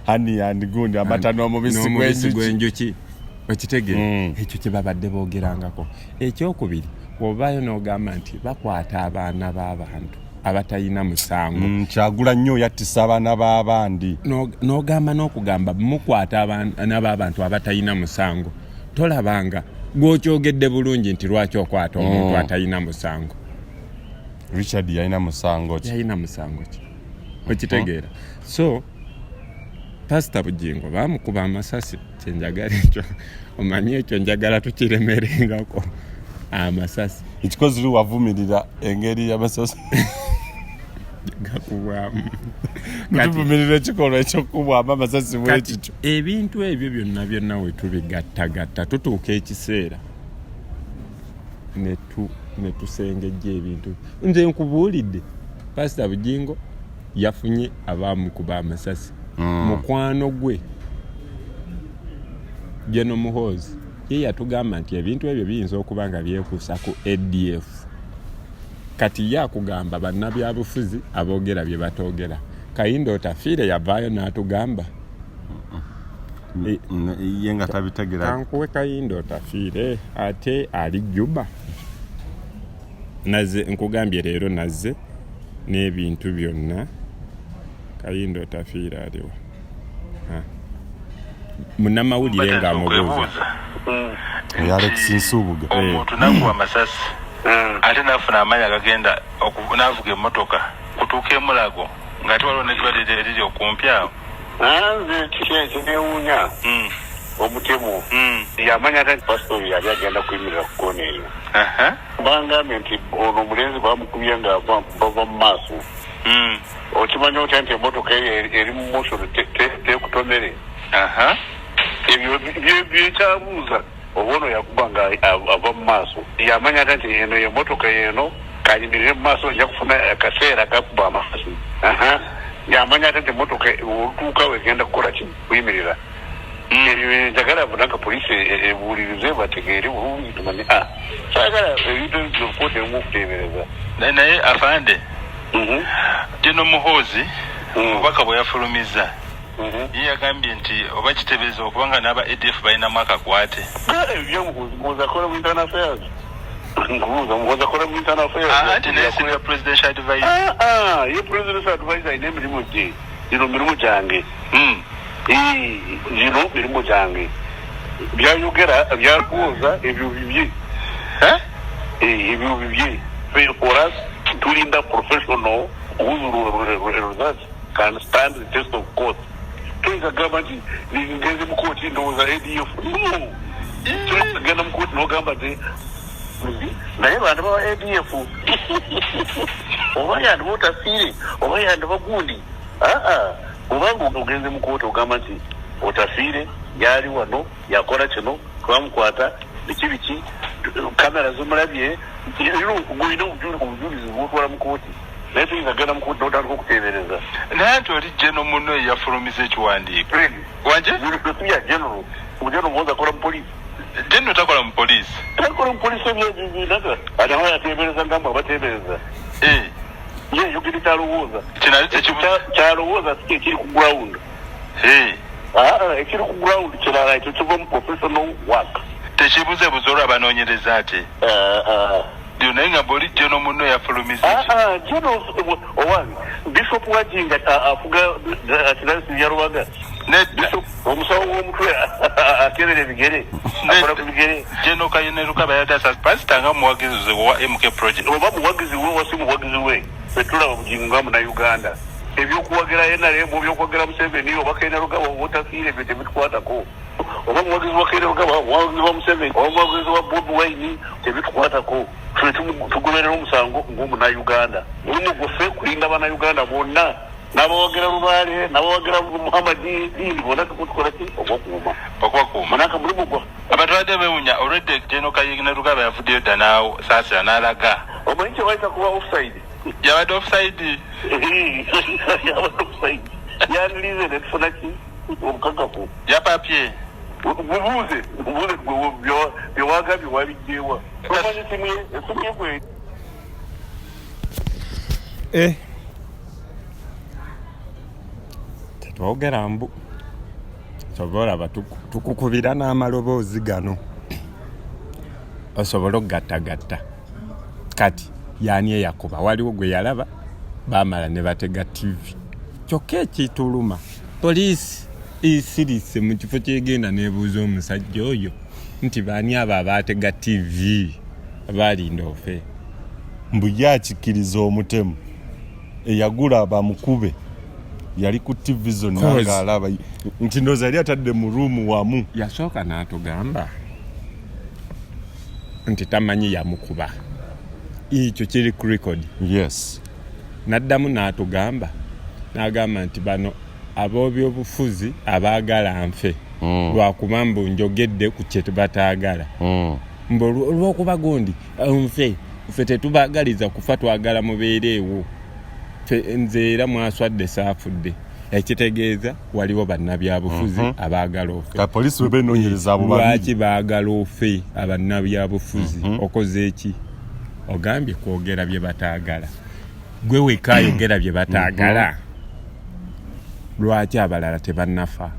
Honey and gundi, amata n'omubisi n'omubisi gw'enjuki. Gw'enjuki, okitegeera? Ekyo kye babadde boogerangako. Ekyokubiri, bw'obaayo n'ogamba nti bakwata abaana b'abantu abatalina musango. Kyagula nnyo yattisa abaana b'abandi. N'ogamba n'okugamba mukwata abaana b'abantu abatalina musango, tolabanga gwokyogedde bulungi nti lwaki okwata omuntu atalina musango? Richard yalina musango ki? Yalina musango ki? Okitegeera? So Pasita Bugingo bamukuba amasasi. Kyenjagala ekyo omanyi, ekyo njagala tukiremerengako amasasi. Ekikozi li wavumirira engeri y'amasasi gakubwamu. Kati- Tuvumirira ekikolwa ekyokubwamu amasasi Kati bwekityo. ebintu ebyo byonna byonna we tubigattagatta, tutuuka ekiseera ne tusengejja ebintu. Nze nkubuulidde, Pasita Bugingo yafunye abamukuba amasasi. Mukwano gwe Geno Muhoozi ye yatugamba nti ebintu ebyo biyinza okuba nga byekuusa ku ADF. Kati ye akugamba bannabyabufuzi aboogera bye batoogera. Kayinda Otafiire yavaayo n'atugamba. Ye nga tabitegera. Kankuwe Kayinda Otafiire, ate ali Juba. Naze nkugambye leero nazze n'ebintu byonna. Kayinda Otafiire aliwa? Ah. Munnamawulire ng'amubuuza. Oyo Alex Nsubuga. Omuntu nakuba amasasi ate nafuna amaanyi agagenda navuga emmotoka kutuuka emulago ng'ate waliwo neddwaliro eriri okumpi awo. Nze kiki ekinewuunya, omutemu yamanya ate nti pasita oyo yali agenda kuyimirira ku koona eyo. Bangambye nti ono omulenzi bamukubye nga bava mu maaso. Okimanya otya nti emotoka eyo eri mu motion tekutomere? Ebyo byekyabuuza, oba ono yakuba nga ava mu maaso, yamanya ate nti eno emotoka eno kayimirire mu maaso nja kufuna akaseera kakuba amaaso. Yamanya ate nti emotoka olutuuka wegenda kukola ki? Kuyimirira. Ebyo njagala bunaka poliisi ebuulirize bategeere bulungi tumanye. Saagala ebintu ebyo kooti erimu okuteebereza. Naye afande Geno Muhoozi, obubaka bwe yafulumizza, ye yagambye nti oba kiteebereza okubanga n'aba ADF balinamu akakwate. Ebyomubuuza akola mu internal affairs, nkubuuza, muhoozi akola mu internal affairs? Anti naye senior presidential advisor. Ye presidential advisor alina emirimu gye. Gino mirimu gyange. Gino mirimu gyange. Byayogera, byalowooza, ebyo bibye. Ebyo bibye. For us, tulinda professional whose results can stand the test of court. Tuyinza kugamba nti ngenze mu kooti ndowooza ADF? No, tuyinza kugenda mu kooti n'ogamba nti naye bantu baba ADF oba yandiba Otafiire oba yandiba gundi? Aa, obanga ogenze mu kooti ogamba nti Otafiire yali wano, yakola kino, twamukwata biki biki, kamera zimulabye, gulina obujulizi bwotwala mu kooti. Naye tuyinza kugenda mu kooti n'otandika okuteebereza? Naye nti oli Geno muno eyafulumiza ekiwandiiko wanje. Ya general, general muwoza akola mu poliisi? Geno takola mu poliisi. Takola mu poliisi. Ebyebinaga ate aba yateebereza, ngamba abateebereza. Ye yogere kyalowooza. Kino ate tekibuza. Kyalowooza si ekiri ku ground. Ekiri ku ground kirala, ekyo kiva mu professional work. Tekibuzebuza olwo abanoonyereza ate naye nga bwoli Geno muno yafulumiza eki General owange, Bishop Wajinga afuga archdiocese ya Rubaga? Nedda. Bishop omusawo w'omutwe akebera ebigere, akola ku bigere? Geno Kainerugaba yadde asa pasita nga muwagizi wa MK Project. Oba muwagizi we wasi muwagizi we, fetulaba Bugingo nga Munauganda. Ebyokuwagira NRM, ebyokuwagira Museveni oba Kainerugaba oba Otafiire, ebyo tebitukwatako. Oba muwagizi wa Kainerugaba, muwagizi wa Museveni oba muwagizi wa Bobi Wine, tebitukwatako. Ffe tugoberera omusango ng'omunauganda. Mulimu gwaffe kulinda Bannayuganda bonna, n'abawagira Lubaale, n'abawagira Muhammadi dini, bonna tukutukola ki? Ogwakuuma. Okubakuuma. Manaka mulimu gwa Abantu badde bewunya olwedde Geno Kainerugaba yavuddeyo dda naawo saasira n'alaga. Omanyi kye bayita kuba offside? Yabadde offside. Yabadde offside. Yandirinze ne tufuna ki obukakafu. Yapapye. Mubuuze, mubuuze gwe byewagambye wabijjewa. Omanyi esimu ye, esimu ye gwe. Eh. Tetwogera mbu kyova olaba tukukubira n'amaloboozi gano osobole okugattagatta. Kati yaani eyakuba? Waliwo gwe yalaba baamala ne batega ttivi. Kyokka ekituluma poliisi esirise mu kifo kyegenda n'ebuuza omusajja oyo nti baani abo abaatega ttivi baalinda ofe. Mbu ye akikkiriza omutemu eyagula bamukube yali ku ttivi zonna ng'alaba nti ndowooza yali atadde mu ruumu wamu. Yasooka n'atugamba nti tamanyi yamukuba, ekyo kiri ku record. Yes. N'addamu n'atugamba n'agamba nti bano ab'obyobufuzi abaagala nfe lwakuba mbu njogedde ku kye bataagala. Mbu olw'okuba gundi nfe, ffe tetubaagaliza kufa, twagala mubeereewo. Ffe nze era mwaswadde saafudde. Ekitegeeza waliwo bannabyabufuzi abaagala ofe. Ka poliisi bwe benoonyereza abo babiri. Lwaki baagala ofe abannabyabufuzi? Okoze ki? Ogambye kwogera bye bataagala. Gwe wekka ayogera bye bataagala. Lwaki abalala tebannafa?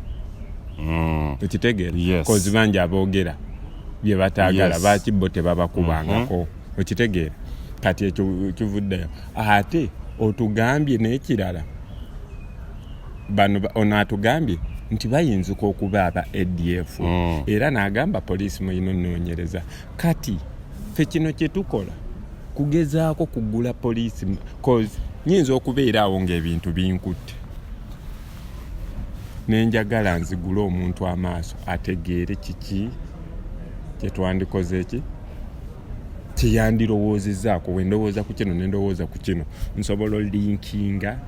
Okitegeera? Yes. Kozi bangi aboogera bye bataagala, Yes. lwaki bo tebabakubangako? Okitegeera? Kati ekyo kivuddeyo. Ate otugambye n'ekirala, bano ono atugambye nti bayinzika okuba aba ADF. Era n'agamba poliisi mulina onoonyereza. Kati ffe kino kye tukola kugezaako kugula poliisi, cause nyinza okubeera awo ng'ebintu binkutte ne njagala nzigule omuntu amaaso ategeere kiki kye twandikoze, ki kyeyandirowoozezzaako. Bwe ndowooza ku kino ne ndowooza ku kino, nsobola olinkinga.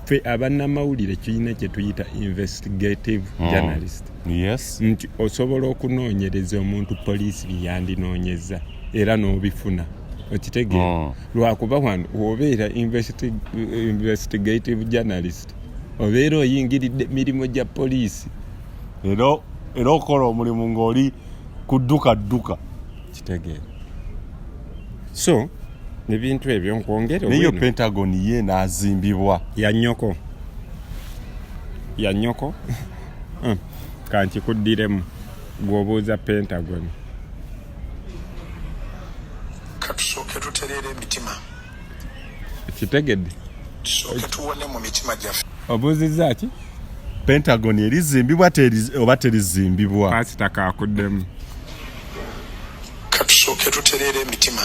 Ffe abannamawulire kirina kye tuyita investigative journalist. Yes. Nti osobola okunoonyereza omuntu poliisi bye yandinoonyeza era n'obifuna. Okitegeera? Lwakuba wano bw'obeera investigative journalist obeera oyingiridde mirimu gya poliisi. Era okola omulimu ng'oli kudduka dduka. Kitegeera. So ebintu ebyo nkwongere Naye yo bwino. Pentagon ye n'azimbibwa. Ya nnyoko. Ya nnyoko. Kankikuddiremu gw'obuuza Pentagon. Katusooke tutereere emitima. Kitegedde. Tusooke tuwone mu mitima gyaffe. Obuuzizza ki? Pentagon erizimbibwa oba terizimbibwa? Pasita kakuddemu. Katusooke tutereere emitima.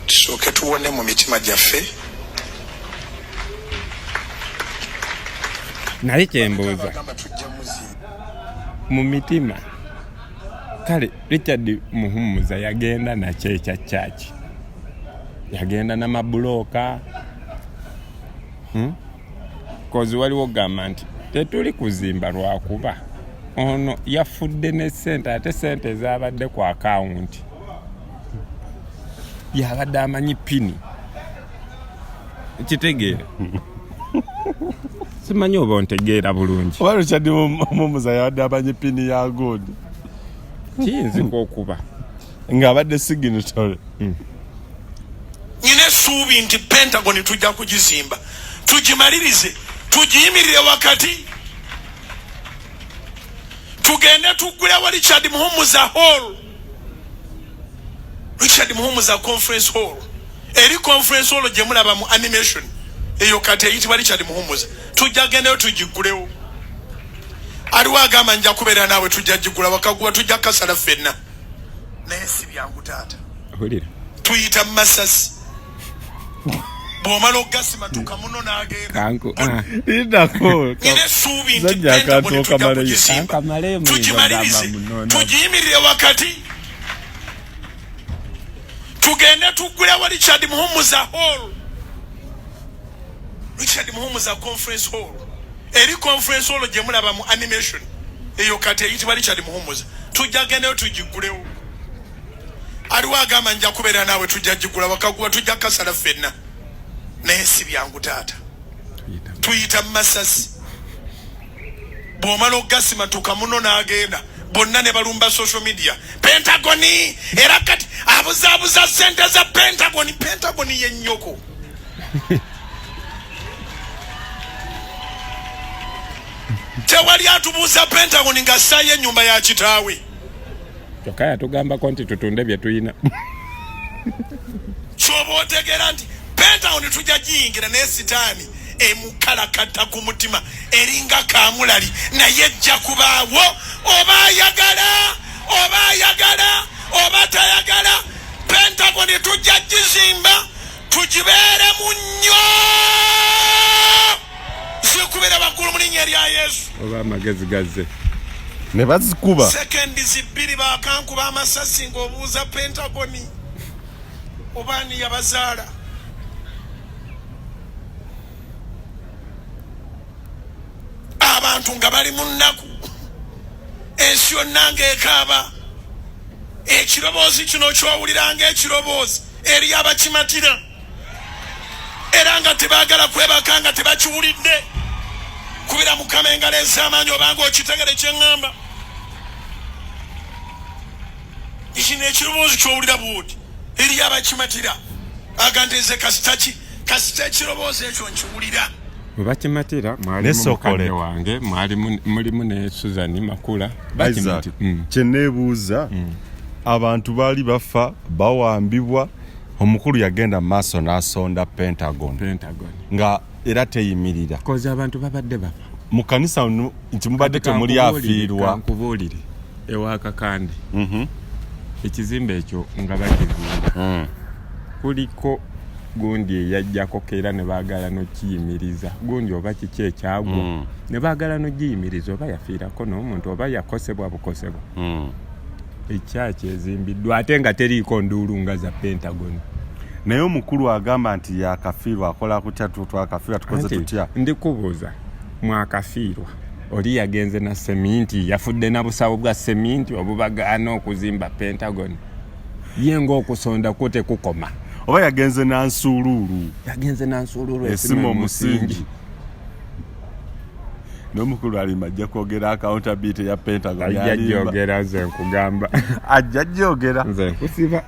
Tusooke tuwone mu mitima gyaffe. Naye kyembuuza Bagamba tujja muzinga. mu mitima. Kale Richard Muhumuza yagenda nakyo ekya church, yagenda n'amabulooka. Kozi waliwo ogamba nti tetuli kuzimba lwakuba ono yafudde ne ssente, ate ssente ezabadde ku akawunti yabadde amanyi pini. Kitegeera? Simanyi oba ontegeera bulungi. Oba Richard Muhumuza yabadde amanyi pini ya gundi. Kiyinzika okuba ng'abadde signatory. Nyina essuubi nti Pentagon tujja kugizimba, tugimalirize, tugiyimirire wakati, tugende tuggulewo Richard Muhumuza Hall, Richard Muhumuza Conference Hall. Eri conference hall gye mulaba mu animation eyo kati eyitibwa Richard Muhumuza, tujja gendayo tugiggulewo. Aliwo agamba nja kubeera naawe, tujja gigula wakaguwa, tujja kasala ffenna. Naye si byangu taata. Wulira. Tuyita mu masasi, bw'omala okugasimatuka muno n'agenda. Kanku Lindako. Nyina essuubi nti Zajja Pentagon akantu tujja okamaleyo. kugizimba, Kankamaleyo muyinza tugimalirize, ogamba munoona. tugiyimirire wakati, tugende tuggulewo Richard Muhumuza Hall, Richard Muhumuza Conference Hall. Eri conference hall gye mulaba mu animation eyo kati eyitibwa Richard Muhumuza, tujja gendayo tugiggulewo. Aliwo agamba nja kubeera naawe, tujja gigula wakaguwa, tujja kukasala ffenna, naye si byangu taata. Tuyita mu masasi, bw'omala okugasimatuka muno n'agenda bonna ne balumba social media Pentagoni, era kati abuzaabuza sente za Pentagoni. Pentagoni ye nnyoko. Tewali atubuuza Pentagoni nga ssaayo ennyumba ya kitaawe. Kyokka yatugambako nti tutunde bye tulina. Kyoba otegeera nti Pentagoni tujja giyingira, naye sitaani emukalakata ku mutima eringa kamulali, naye ejja kubaawo oba ayagala oba ayagala oba tayagala. Pentagoni tujja gizimba, tugibeeremu nnyo, zikubira waggulu mu linnya erya Yesu. Oba amagezi gazze. Ne bazikuba. Sekendi zibbiri bakankuba amasasi ng'obuuza Pentagoni oba ani yabazaala. Abantu nga bali mu nnaku, ensi yonna ng'ekaaba. Ekiroboozi kino ky'owulira ng'ekiroboozi eri abakimatira era nga tebaagala kwebaka nga tebakiwulidde. Kubira Mukama engalo ez'amaanyi obanga okitegere kye ŋŋamba. Kino ekiroboozi ky'owulira bw'oti eri abakimatira aga nti nze kasita ki kasita ekiroboozi ekyo nkiwulira. Bwe bakimatira mwalimu Nesokole. mukadde wange, mwalimu mulimu ne Susan Makula. Isaac, Bakimati. kye neebuuza, abantu baali bafa bawambibwa, omukulu yagenda mu maaso n'asonda Pentagon. Pentagon. Nga era teyimirira. Kozi abantu babadde bafa. Mu kanisa nti mubadde temuli afiirwa. Kankubuulire, ewa Kakande. Ekizimbe ekyo nga bakizimba. Kuliko gundi eyajjako keera ne baagala n'okiyimiriza. Gundi oba kiki ekyagwa. Ne baagala n'ogiyimiriza, oba yafiirako n'omuntu oba yakosebwa bukosebwa. Ekyaki ezimbiddwa ate nga teriiko nduulu nga za Pentagon. Naye omukulu agamba nti yakafiirwa, akola kutya? Twakafiirwa, tukoze Anti, tutya? Ndikubuuza, mwakafiirwa oli yagenze na seminti, yafudde na busawo bwa seminti obubagaana okuzimba Pentagon. Ye ng'okusonda kwo tekukoma. Oba yagenze na nsuuluulu. Yagenze na nsuuluulu esima omusingi. N'omukulu alima ajja kwogera accountability ya Pentagon. Ajja Alimba. gyogera, nze nkugamba. Ajja gyogera. Nze nkusiba.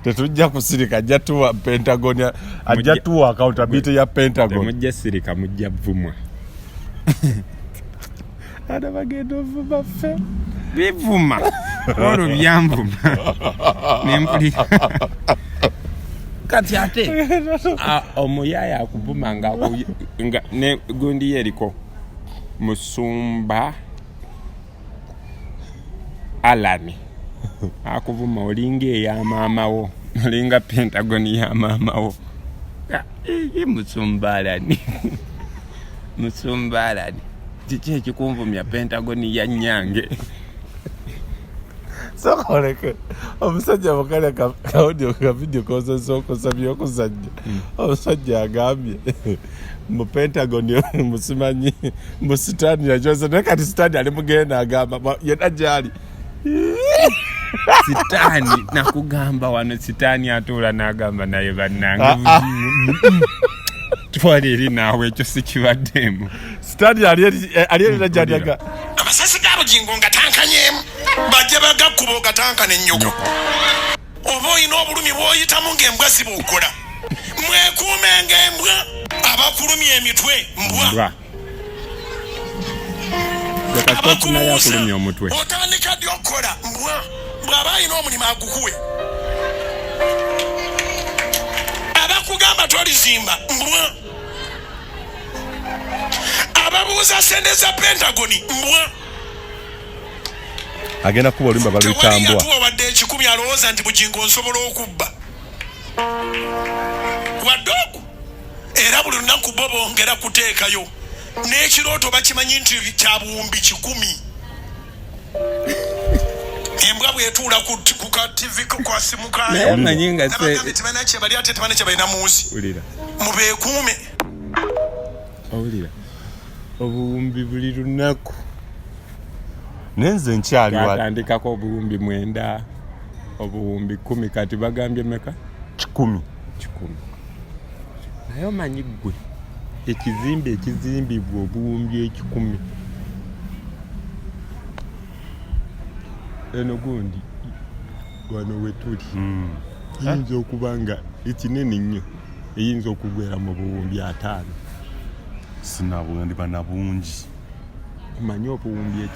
Tetujja kusirika, ajja tuwa Pentagon, ajja tuwa accountability ya Pentagon. Temujja sirika, mujja vumwa. Ana bagenda ovuma ffe. Bivuma. Olwo byanvuma. Nempulira. Kati ate, omuyaaya akuvuma nga nga ne gundi ye eriko. Musumba Alan akuvuma olinga eya maama wo, olinga Pentagon ya maama wo. Ye Musumba Alan. Musumba Alan, kiki ekikunvumya Pentagon ya nnyange? Sokoleke omusajja mukale ka audio ka video kozesa okusabye okusajja. Omusajja agambye mu Pentagon musimanyi mu sitaani yakyose, naye kati sitaani ali mugenda agamba yenna gyali. Sitaani nakugamba wano, sitaani atuula n'agamba naye bannange twala eri naawe, ekyo sikibaddemu. Sitaani ali eri gyali aga amasasi ga Bugingo nga tankanyemu, bajja bagakuba ogatankana ennyoko. Oba olina obulumi bw'oyitamu ng'embwa zibuggola, mwekuume ng'embwa abakulumya emitwe mbwa. Mbwa. Leka tofunayo akulumya omutwe. Otandika ddi okukola? Mbwa. Bw'aba alina omulimu agukuwe. Abakugamba tolizimba mbwa. Ababuuza sente za Pentagon mbwa. Agenda kuba oluyimba baluyita Tewali mbwa. yatuwa wadde ekikumi alowooza nti Bugingo nsobola okubba wadde ogwo, era buli lunaku bo bongera kuteekayo n'ekirooto, bakimanyi nti kya buwumbi 100. Embwa bw'etuula ku ka TV ko kwa simu kaayo. Naye omanyi nga se- Nabagambye tebalina kye bali, ate tebalina kye balina mu nsi. Wulira. Mubeekuume. Owulira obuwumbi buli lunaku. Naye nze nkyali wa Twatandikako obuwumbi 9. Obuwumbi 10, kati bagambye meka? 100. 100. Naye omanyi ggwe ekizimbe ekizimbibwa obuwumbi 100, eno gundi wano wetuli yinza okuba nga ekinene nnyo eyinza okugwera mu buwumbi 50. Sinabwendiba na bungi. Omanyi obuwumbi 100.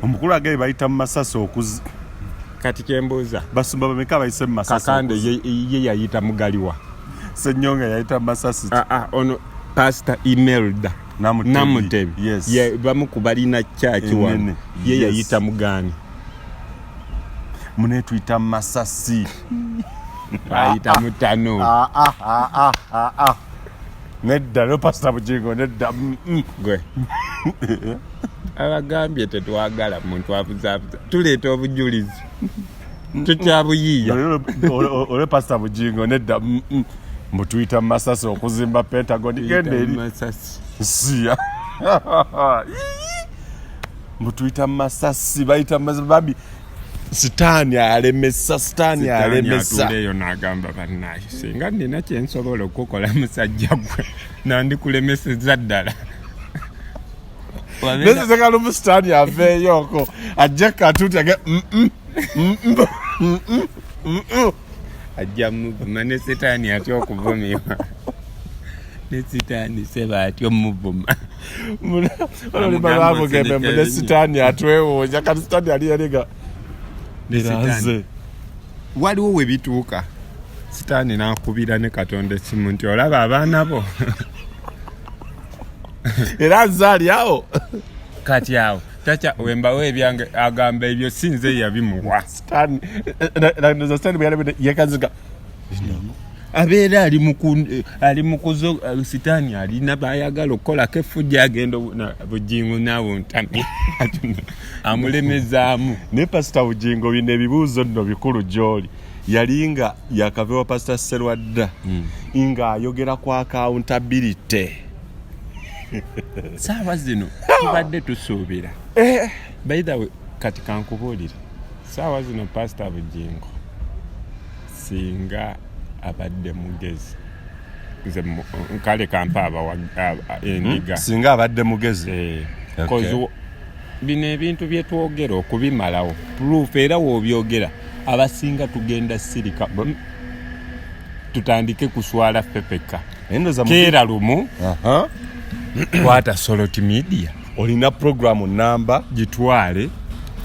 Omukulu agaye bayita mu masasi okuzi. Kati kyembuuza, basumba bameka bayise mu masasi? Kakande ye yayita mugaliwa. Senyonga yayita mu masasi. Ono Pastor Imelda Namutebi. Yes. Ye bamu ku balina church wano. Ye yayita mugani. Munetuyita mu masasi. Ayita mutano. Nedda no Pastor Bugingo nedda. Gwe. Abagambye tetwagala muntu abuzaabuza, tuleeta obujulizi tukyabuyiiya. Ole Pastor Bugingo nedda. Mutuyita mu masasi okuzimba Pentagon. Genda eri masasi. Siya. Mutuyita mu masasi, bayita mu masasi babi. Sitaani alemesa, sitaani alemesa. Atuula eyo n'agamba bannaye, singa nnina kye nsobola okukola musajja gwe nandikulemesezza ddala. Neseseka lumu sitaani aveeyoko ajja katuuti age ajja muvuma ne sitaani atya okuvumibwa. Ne sitaani seba atya omuvuma. Olulima lwabugembe mbu ne sitaani atwewuunya, kati sitaani ali yalinga nze. Waliwo we bituuka sitaani n'akubira ne Katonda essimu nti olaba abaana bo. Era nze ali awo. Kati awo tacha wembawo ebyange agamba ebyo si nze yabimuwa. Sitaani bwe yalabye yekaziga. Abeera ali mu kuzo, sitaani alina bayagala okukolako effujjo agenda Bugingo naawe ontamye. Amulemezaamu. Naye Pastor Bugingo bino ebibuuzo nno bikulu gy'oli. Yali nga yakava wa Pastor Serwadda ng'ayogera ku accountability. Saawa zino tubadde tusuubira. By the way, kati kankubuulire. Saawa zino Pastor Bugingo singa abadde mugezi. Nze nkale kampa endiga. Singa abadde mugezi. Kozi bino ebintu bye twogera okubimalawo proof era w'obyogera abasinga tugenda sirika tutandike kuswala ffefekka. Keera lumu kwata Solot Media. Olina program namba gitwale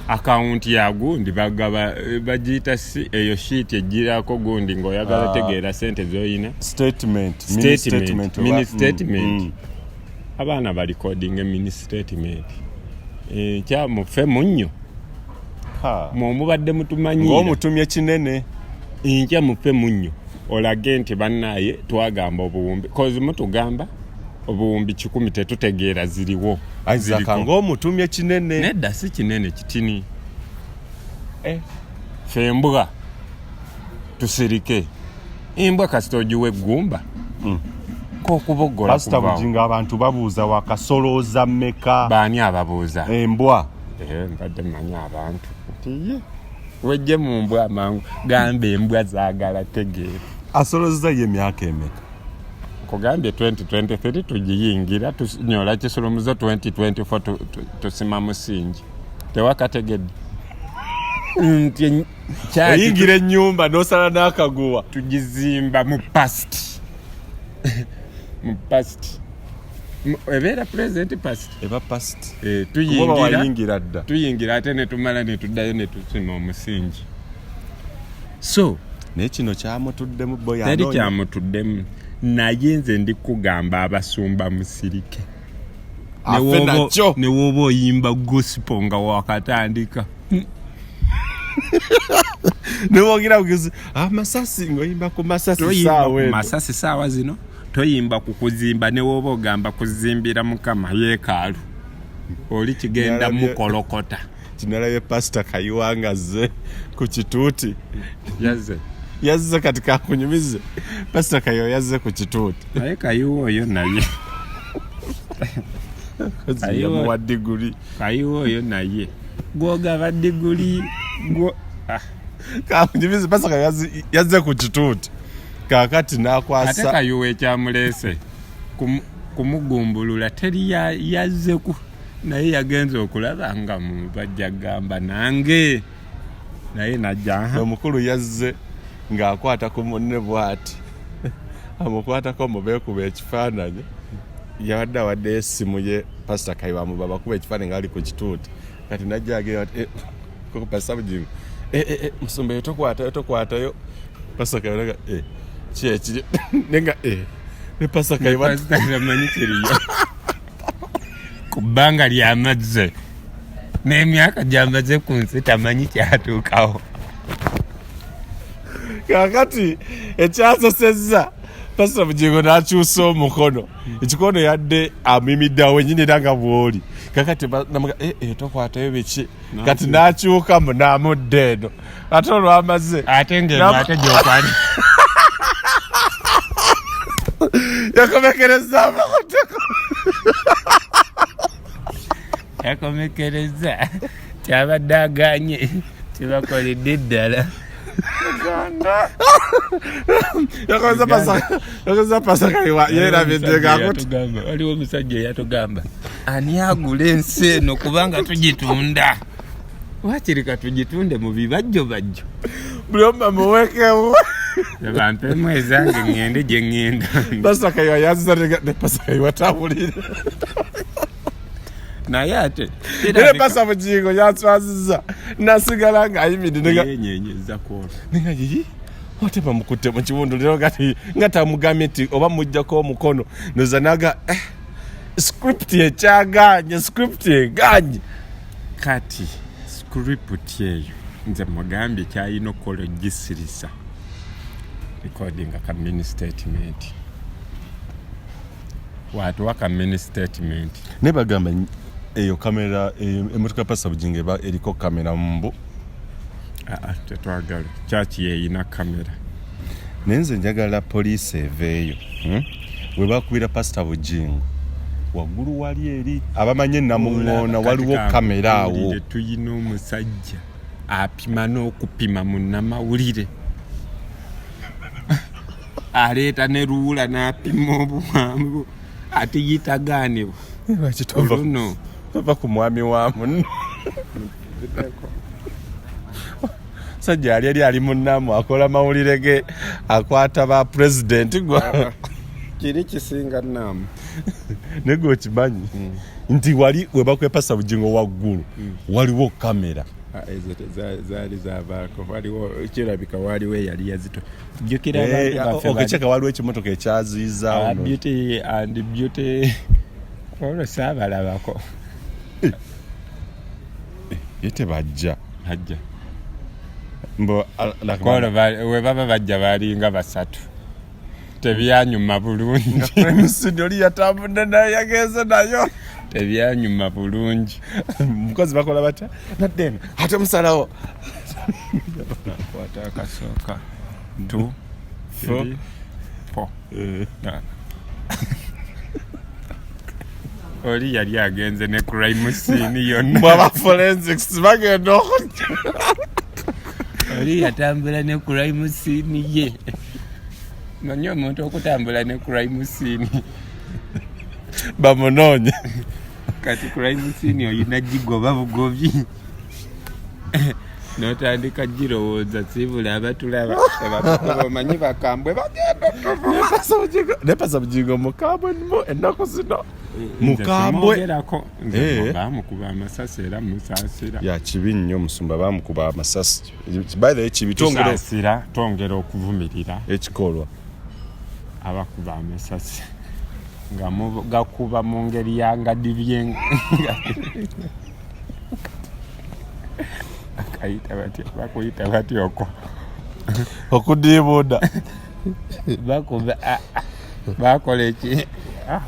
akawunti ya gundi bagaba bagiyita si eyo sheet ejjirako gundi ng'oyagala tegeera sente z'oyina. Statement, mini statement. Abaana ba recording mini statement. Kya mufe munnyo. Mwe mubadde mutumanyiira. Ng'omutumye kinene. Nkya mufe munnyo. Olage nti bannaye twagamba obuwumbi. Kozi mutugamba obuwumbi 100 tetutegeera ziriwo. Isaac ng'omutumye kinene. Nedda si kinene kitini. Ffe embwa tusirike. Embwa kasita ogiwa eggumba. K'okuboggola Pastor kuvaawo. Bugingo abantu babuuza wakasolooza mmeka? Baani ababuuza? Embwa. Mbadde mmanyi abantu. Nti ye wejje mu mbwa amangu gamba embwa zaagala tegeera. Asolozza ye emyaka emeka? Nkugambye 2023 tugiyingira tunyola kisolomuzo 2024 tusima musingi. Tewakategedde. Nti oyingira ennyumba n'osala n'akaguwa. Tugizimba mu past. Mu past. Ebeera present past. Eba past. Tuyingira. Kuba wayingira dda. Tuyingira ate ne tumala ne tuddayo ne tusima omusingi. So naye kino kyamutuddemu boy teri anoonya. kyamutuddemu. Naye nze ndi kugamba abasumba musirike. Afe nakyo. Ne w'oba oyimba gospel nga wakatandika. Ne woogira bugizi, amasasi ng'oyimba ku masasi Toyimba saawa ku eno. masasi saawa zino, toyimba ku kuzimba ne w'oba ogamba kuzimbira Mukama yeekaalu. Oli kigenda mukolokota. Kinalabye Pastor Kayiwa nga azze ku kituuti. Yazze. Yazze kati kakunyumize. Pastor Kayiwa yazze ku kituuti. Naye Kayiwa oyo naye. Yamuwa diguli. Kayiwa oyo naye. Gwogaba diguli gwo ah. Kamujumizi pasaka yazze ku kituuti kakati Ate nakwasa Kayuwa ekyamuleese kumugumbulula teri yazze ku naye yagenze okulaba nga mu bajja gamba nange naye najja aha. Omukulu yazze ng'akwata ku munne bw'ati amukwatako mubeekuba ekifaananyi yabadde awaddeyo essimu ye Pasita Kayiwa mubabakuba ekifaananyi ng'ali ku kituuti kati najja agenda ati koko Pasita Bugingo musumba eyo tokwatayo tokwatayo Pasita Kayiwa naga ki ekiri nenga ne Pasita Kayiwa Pasita tamanyi kiriyo ku bbanga ly'amazze n'emyaka gy'amaze ku nsi tamanyi kyatuukawo. Kakati ekyasosezza Pasita Bugingo n'akyusa omukono ekikono yadde amuyimidde awo wenyini era nga bw'oli kakati namuga tokwatayo biki kati n'akyukamu n'amudda eno ate olwamaze ate ng'eno ate gy'okwata yakomekereza amakoteko yakomekereza kyabadde aganye kibakoledde ddala. Yakozesa pasaka yerabidde ngakuti waliwo omusajja eyatugamba ani agula ensi eno kubanga tugitunda wakiri katugitunde mu bibajjo bajjo buli omu bamuwekewo bampemu ezange ŋŋende gye ŋŋenda. Pasaka yazza ne pasaka watawulira naye ate era Pasa Bugingo yanswaziza nasigala ng'ayimiridde yenyenyeza kwolwo nenga yii ate bamukutte mu kiwundu leero kati nga tamugambye nti oba mujjako omukono noza naga script ekyaganye script eganye kati script eyo nze mugambye kyalina okukola ogisirisa recording ka mini statement watuwa ka mini statement naye bagamba eyo kamera emotoka ya Pastor Bugingo eba eriko kamera mbu aa tetwagala kyaki yeyina kamera naye nze njagala poliisi eveeyo we bakubira Pastor Bugingo waggulu wali eri abamanyi enamuŋoona waliwo kamera awo tuyina omusajja apima n'okupima munnamawulire aleeta ne ruula n'apima obuwanvu ate yitagaanibwa oluno tova ku mwami wa munno sajja ali eri ali munnamu akola mawulire ge akwata ba pulezidenti gwa kiri kisinga naamu naye gwe okimanyi nti wali webakwepasa Bugingo waggulu waliwo kamera ezo zaali zavaako waliwo kirabika waliwo eyali yazito jjukira abantu baffe okekeka waliwo ekimotoka ekyaziizaawo beauty and beauty olwo saabalabako ye tebajja ajja kwolwo we baba bajja balinga basatu tebyanyuma bulungi emisidi oli yatambudde naye yagenze nayo tebyanyuma bulungi mukozi bakola batya nadde eno ate musalawo kwata akasooka 2 3 4 oli yali agenze ne crime scene yonna bwaba forensics bagenda okujja oli yatambula ne crime scene ye manyi omuntu okutambula ne crime scene bamunoonye kati crime scene oyina gigoba bugobi notandika girowooza sibula abatulaba omanyi bakambwe bagenda ne Pasa Bugingo mukambwe nmo ennaku zino mukambwe bamukuba amasasi era musaasira ya kibi nnyo omusumba bamukuba amasasi by the way kibi twongera twongera okuvumirira ekikolwa abakuba amasasi nga gakuba mu ngeri yangadibye akayita batya bakuyita batya okwo okudiibuuda bakuba bakola eki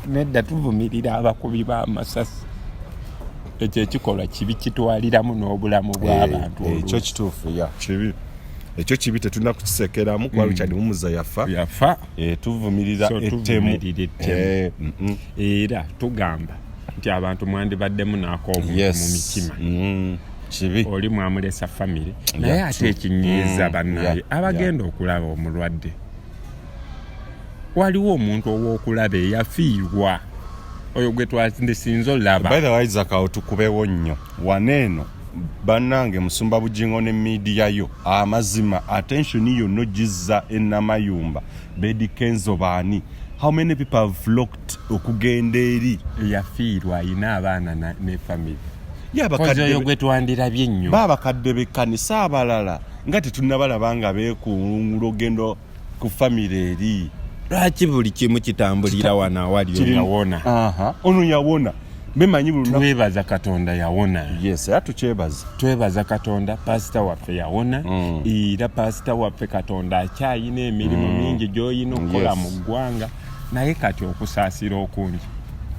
nedda tuvumirira abakubi b'amasasi ekyo ekikolwa kibi kitwaliramu n'obulamu bw'abantu ekyo kituufu ya kibi ekyo kibi tetulina kukisekeramu kuba Richard Mumuza yafa yafa tuvumirira ettemu era tugamba nti abantu mwandibaddemu n'ak'obuntu mu mitima. Kibi. Oli mwamulesa famire, naye ate ekinyiiza bannaye abagenda okulaba omulwadde, waliwo omuntu ow'okulaba eyafiirwa oyo gwe twandisinze olaba. By the way, Isaac, awo tukubewo nnyo waneeno. Bannange, musumba Bugingo ne media yo, amazima, attention yonna ogizza enamayumba ba Eddy Kenzo baani? How many people have flocked okugenda eri? Eyafiirwa ayina abaana ne famire. Ye kozi abakadde oyo gwe twandirabye ennyo. Baabakadde bekkanisa abalala nga tetunnabalaba nga beekungula ogenda ku famire eri. Lwaki buli kimu kitambulira wano awali oyo yawona? Aha, ono yawona, bemanyi buli lunaku. Twebaza Katonda, yawona. Yes, era tukyebaza. Twebaza Katonda, pasita waffe yawona. Era pasita waffe, Katonda akyayina emirimu mingi gy'oyina okukola mu ggwanga, naye kati okusaasira okungi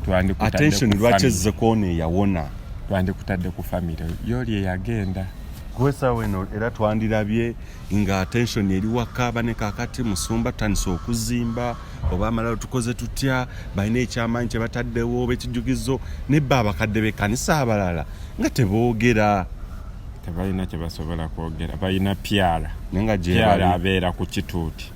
twandikutadde Attention ku lwaki family. ezze kwona eyawona? Twandikutadde ku famire yoli eyagenda. Kuwesawo eno era twandirabye nga attention eri waka, bane kakati musumba tutandise okuzimba oba amalalo tukoze tutya, balina ekyamaanyi kye bataddewo oba ekijjukizo, nebba abakadde bekkanisa abalala nga teboogera. Tebalina kye basobola kwogera, balina pyala. Naye nga gye pyala bali. Abeera ku kituuti.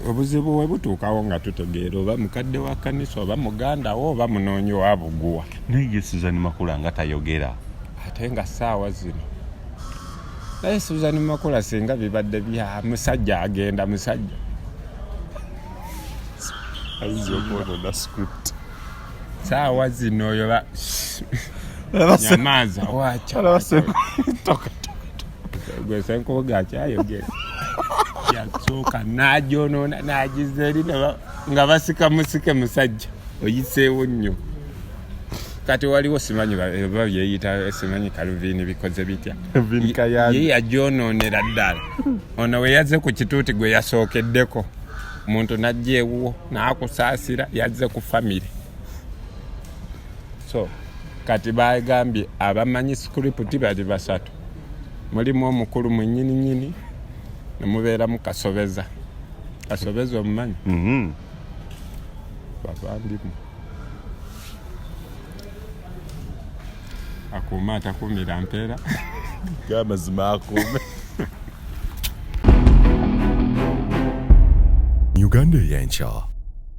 Obuzibu we butuukawo nga tutegeera oba mukadde wa kanisa oba muganda wo oba munoonyi wa buguwa. Naye ye Susan Makula nga tayogera. Ate nga ssaawa zino, naye Susan Makula singa bibadde bya musajja agenda musajja. Ayinza okwonona script. Saawa zino oyo nyamaaza wacha gwe Senkubuga akyayogera, yasooka n'agyonoona n'agiza eri nga basika musike musajja oyiseewo nnyo. Kati waliwo simanyi oba byeyita simanyi Kaluvini bikoze bitya. Calvin Kayanja. Ye yagyonoonera ddala. Ono we yazze ku kituuti gwe yasookeddeko, muntu najja ewuwo n'akusaasira, yazze ku famire. So kati bagambye abamanyi script bali basatu, mulimu omukulu mwenyininyini, nemubeeramu Kasobeza. Kasobeza omumanyi? Bavandimu akuuma atakuumira mpeera. Gamazima akuume. Uganda Yencha.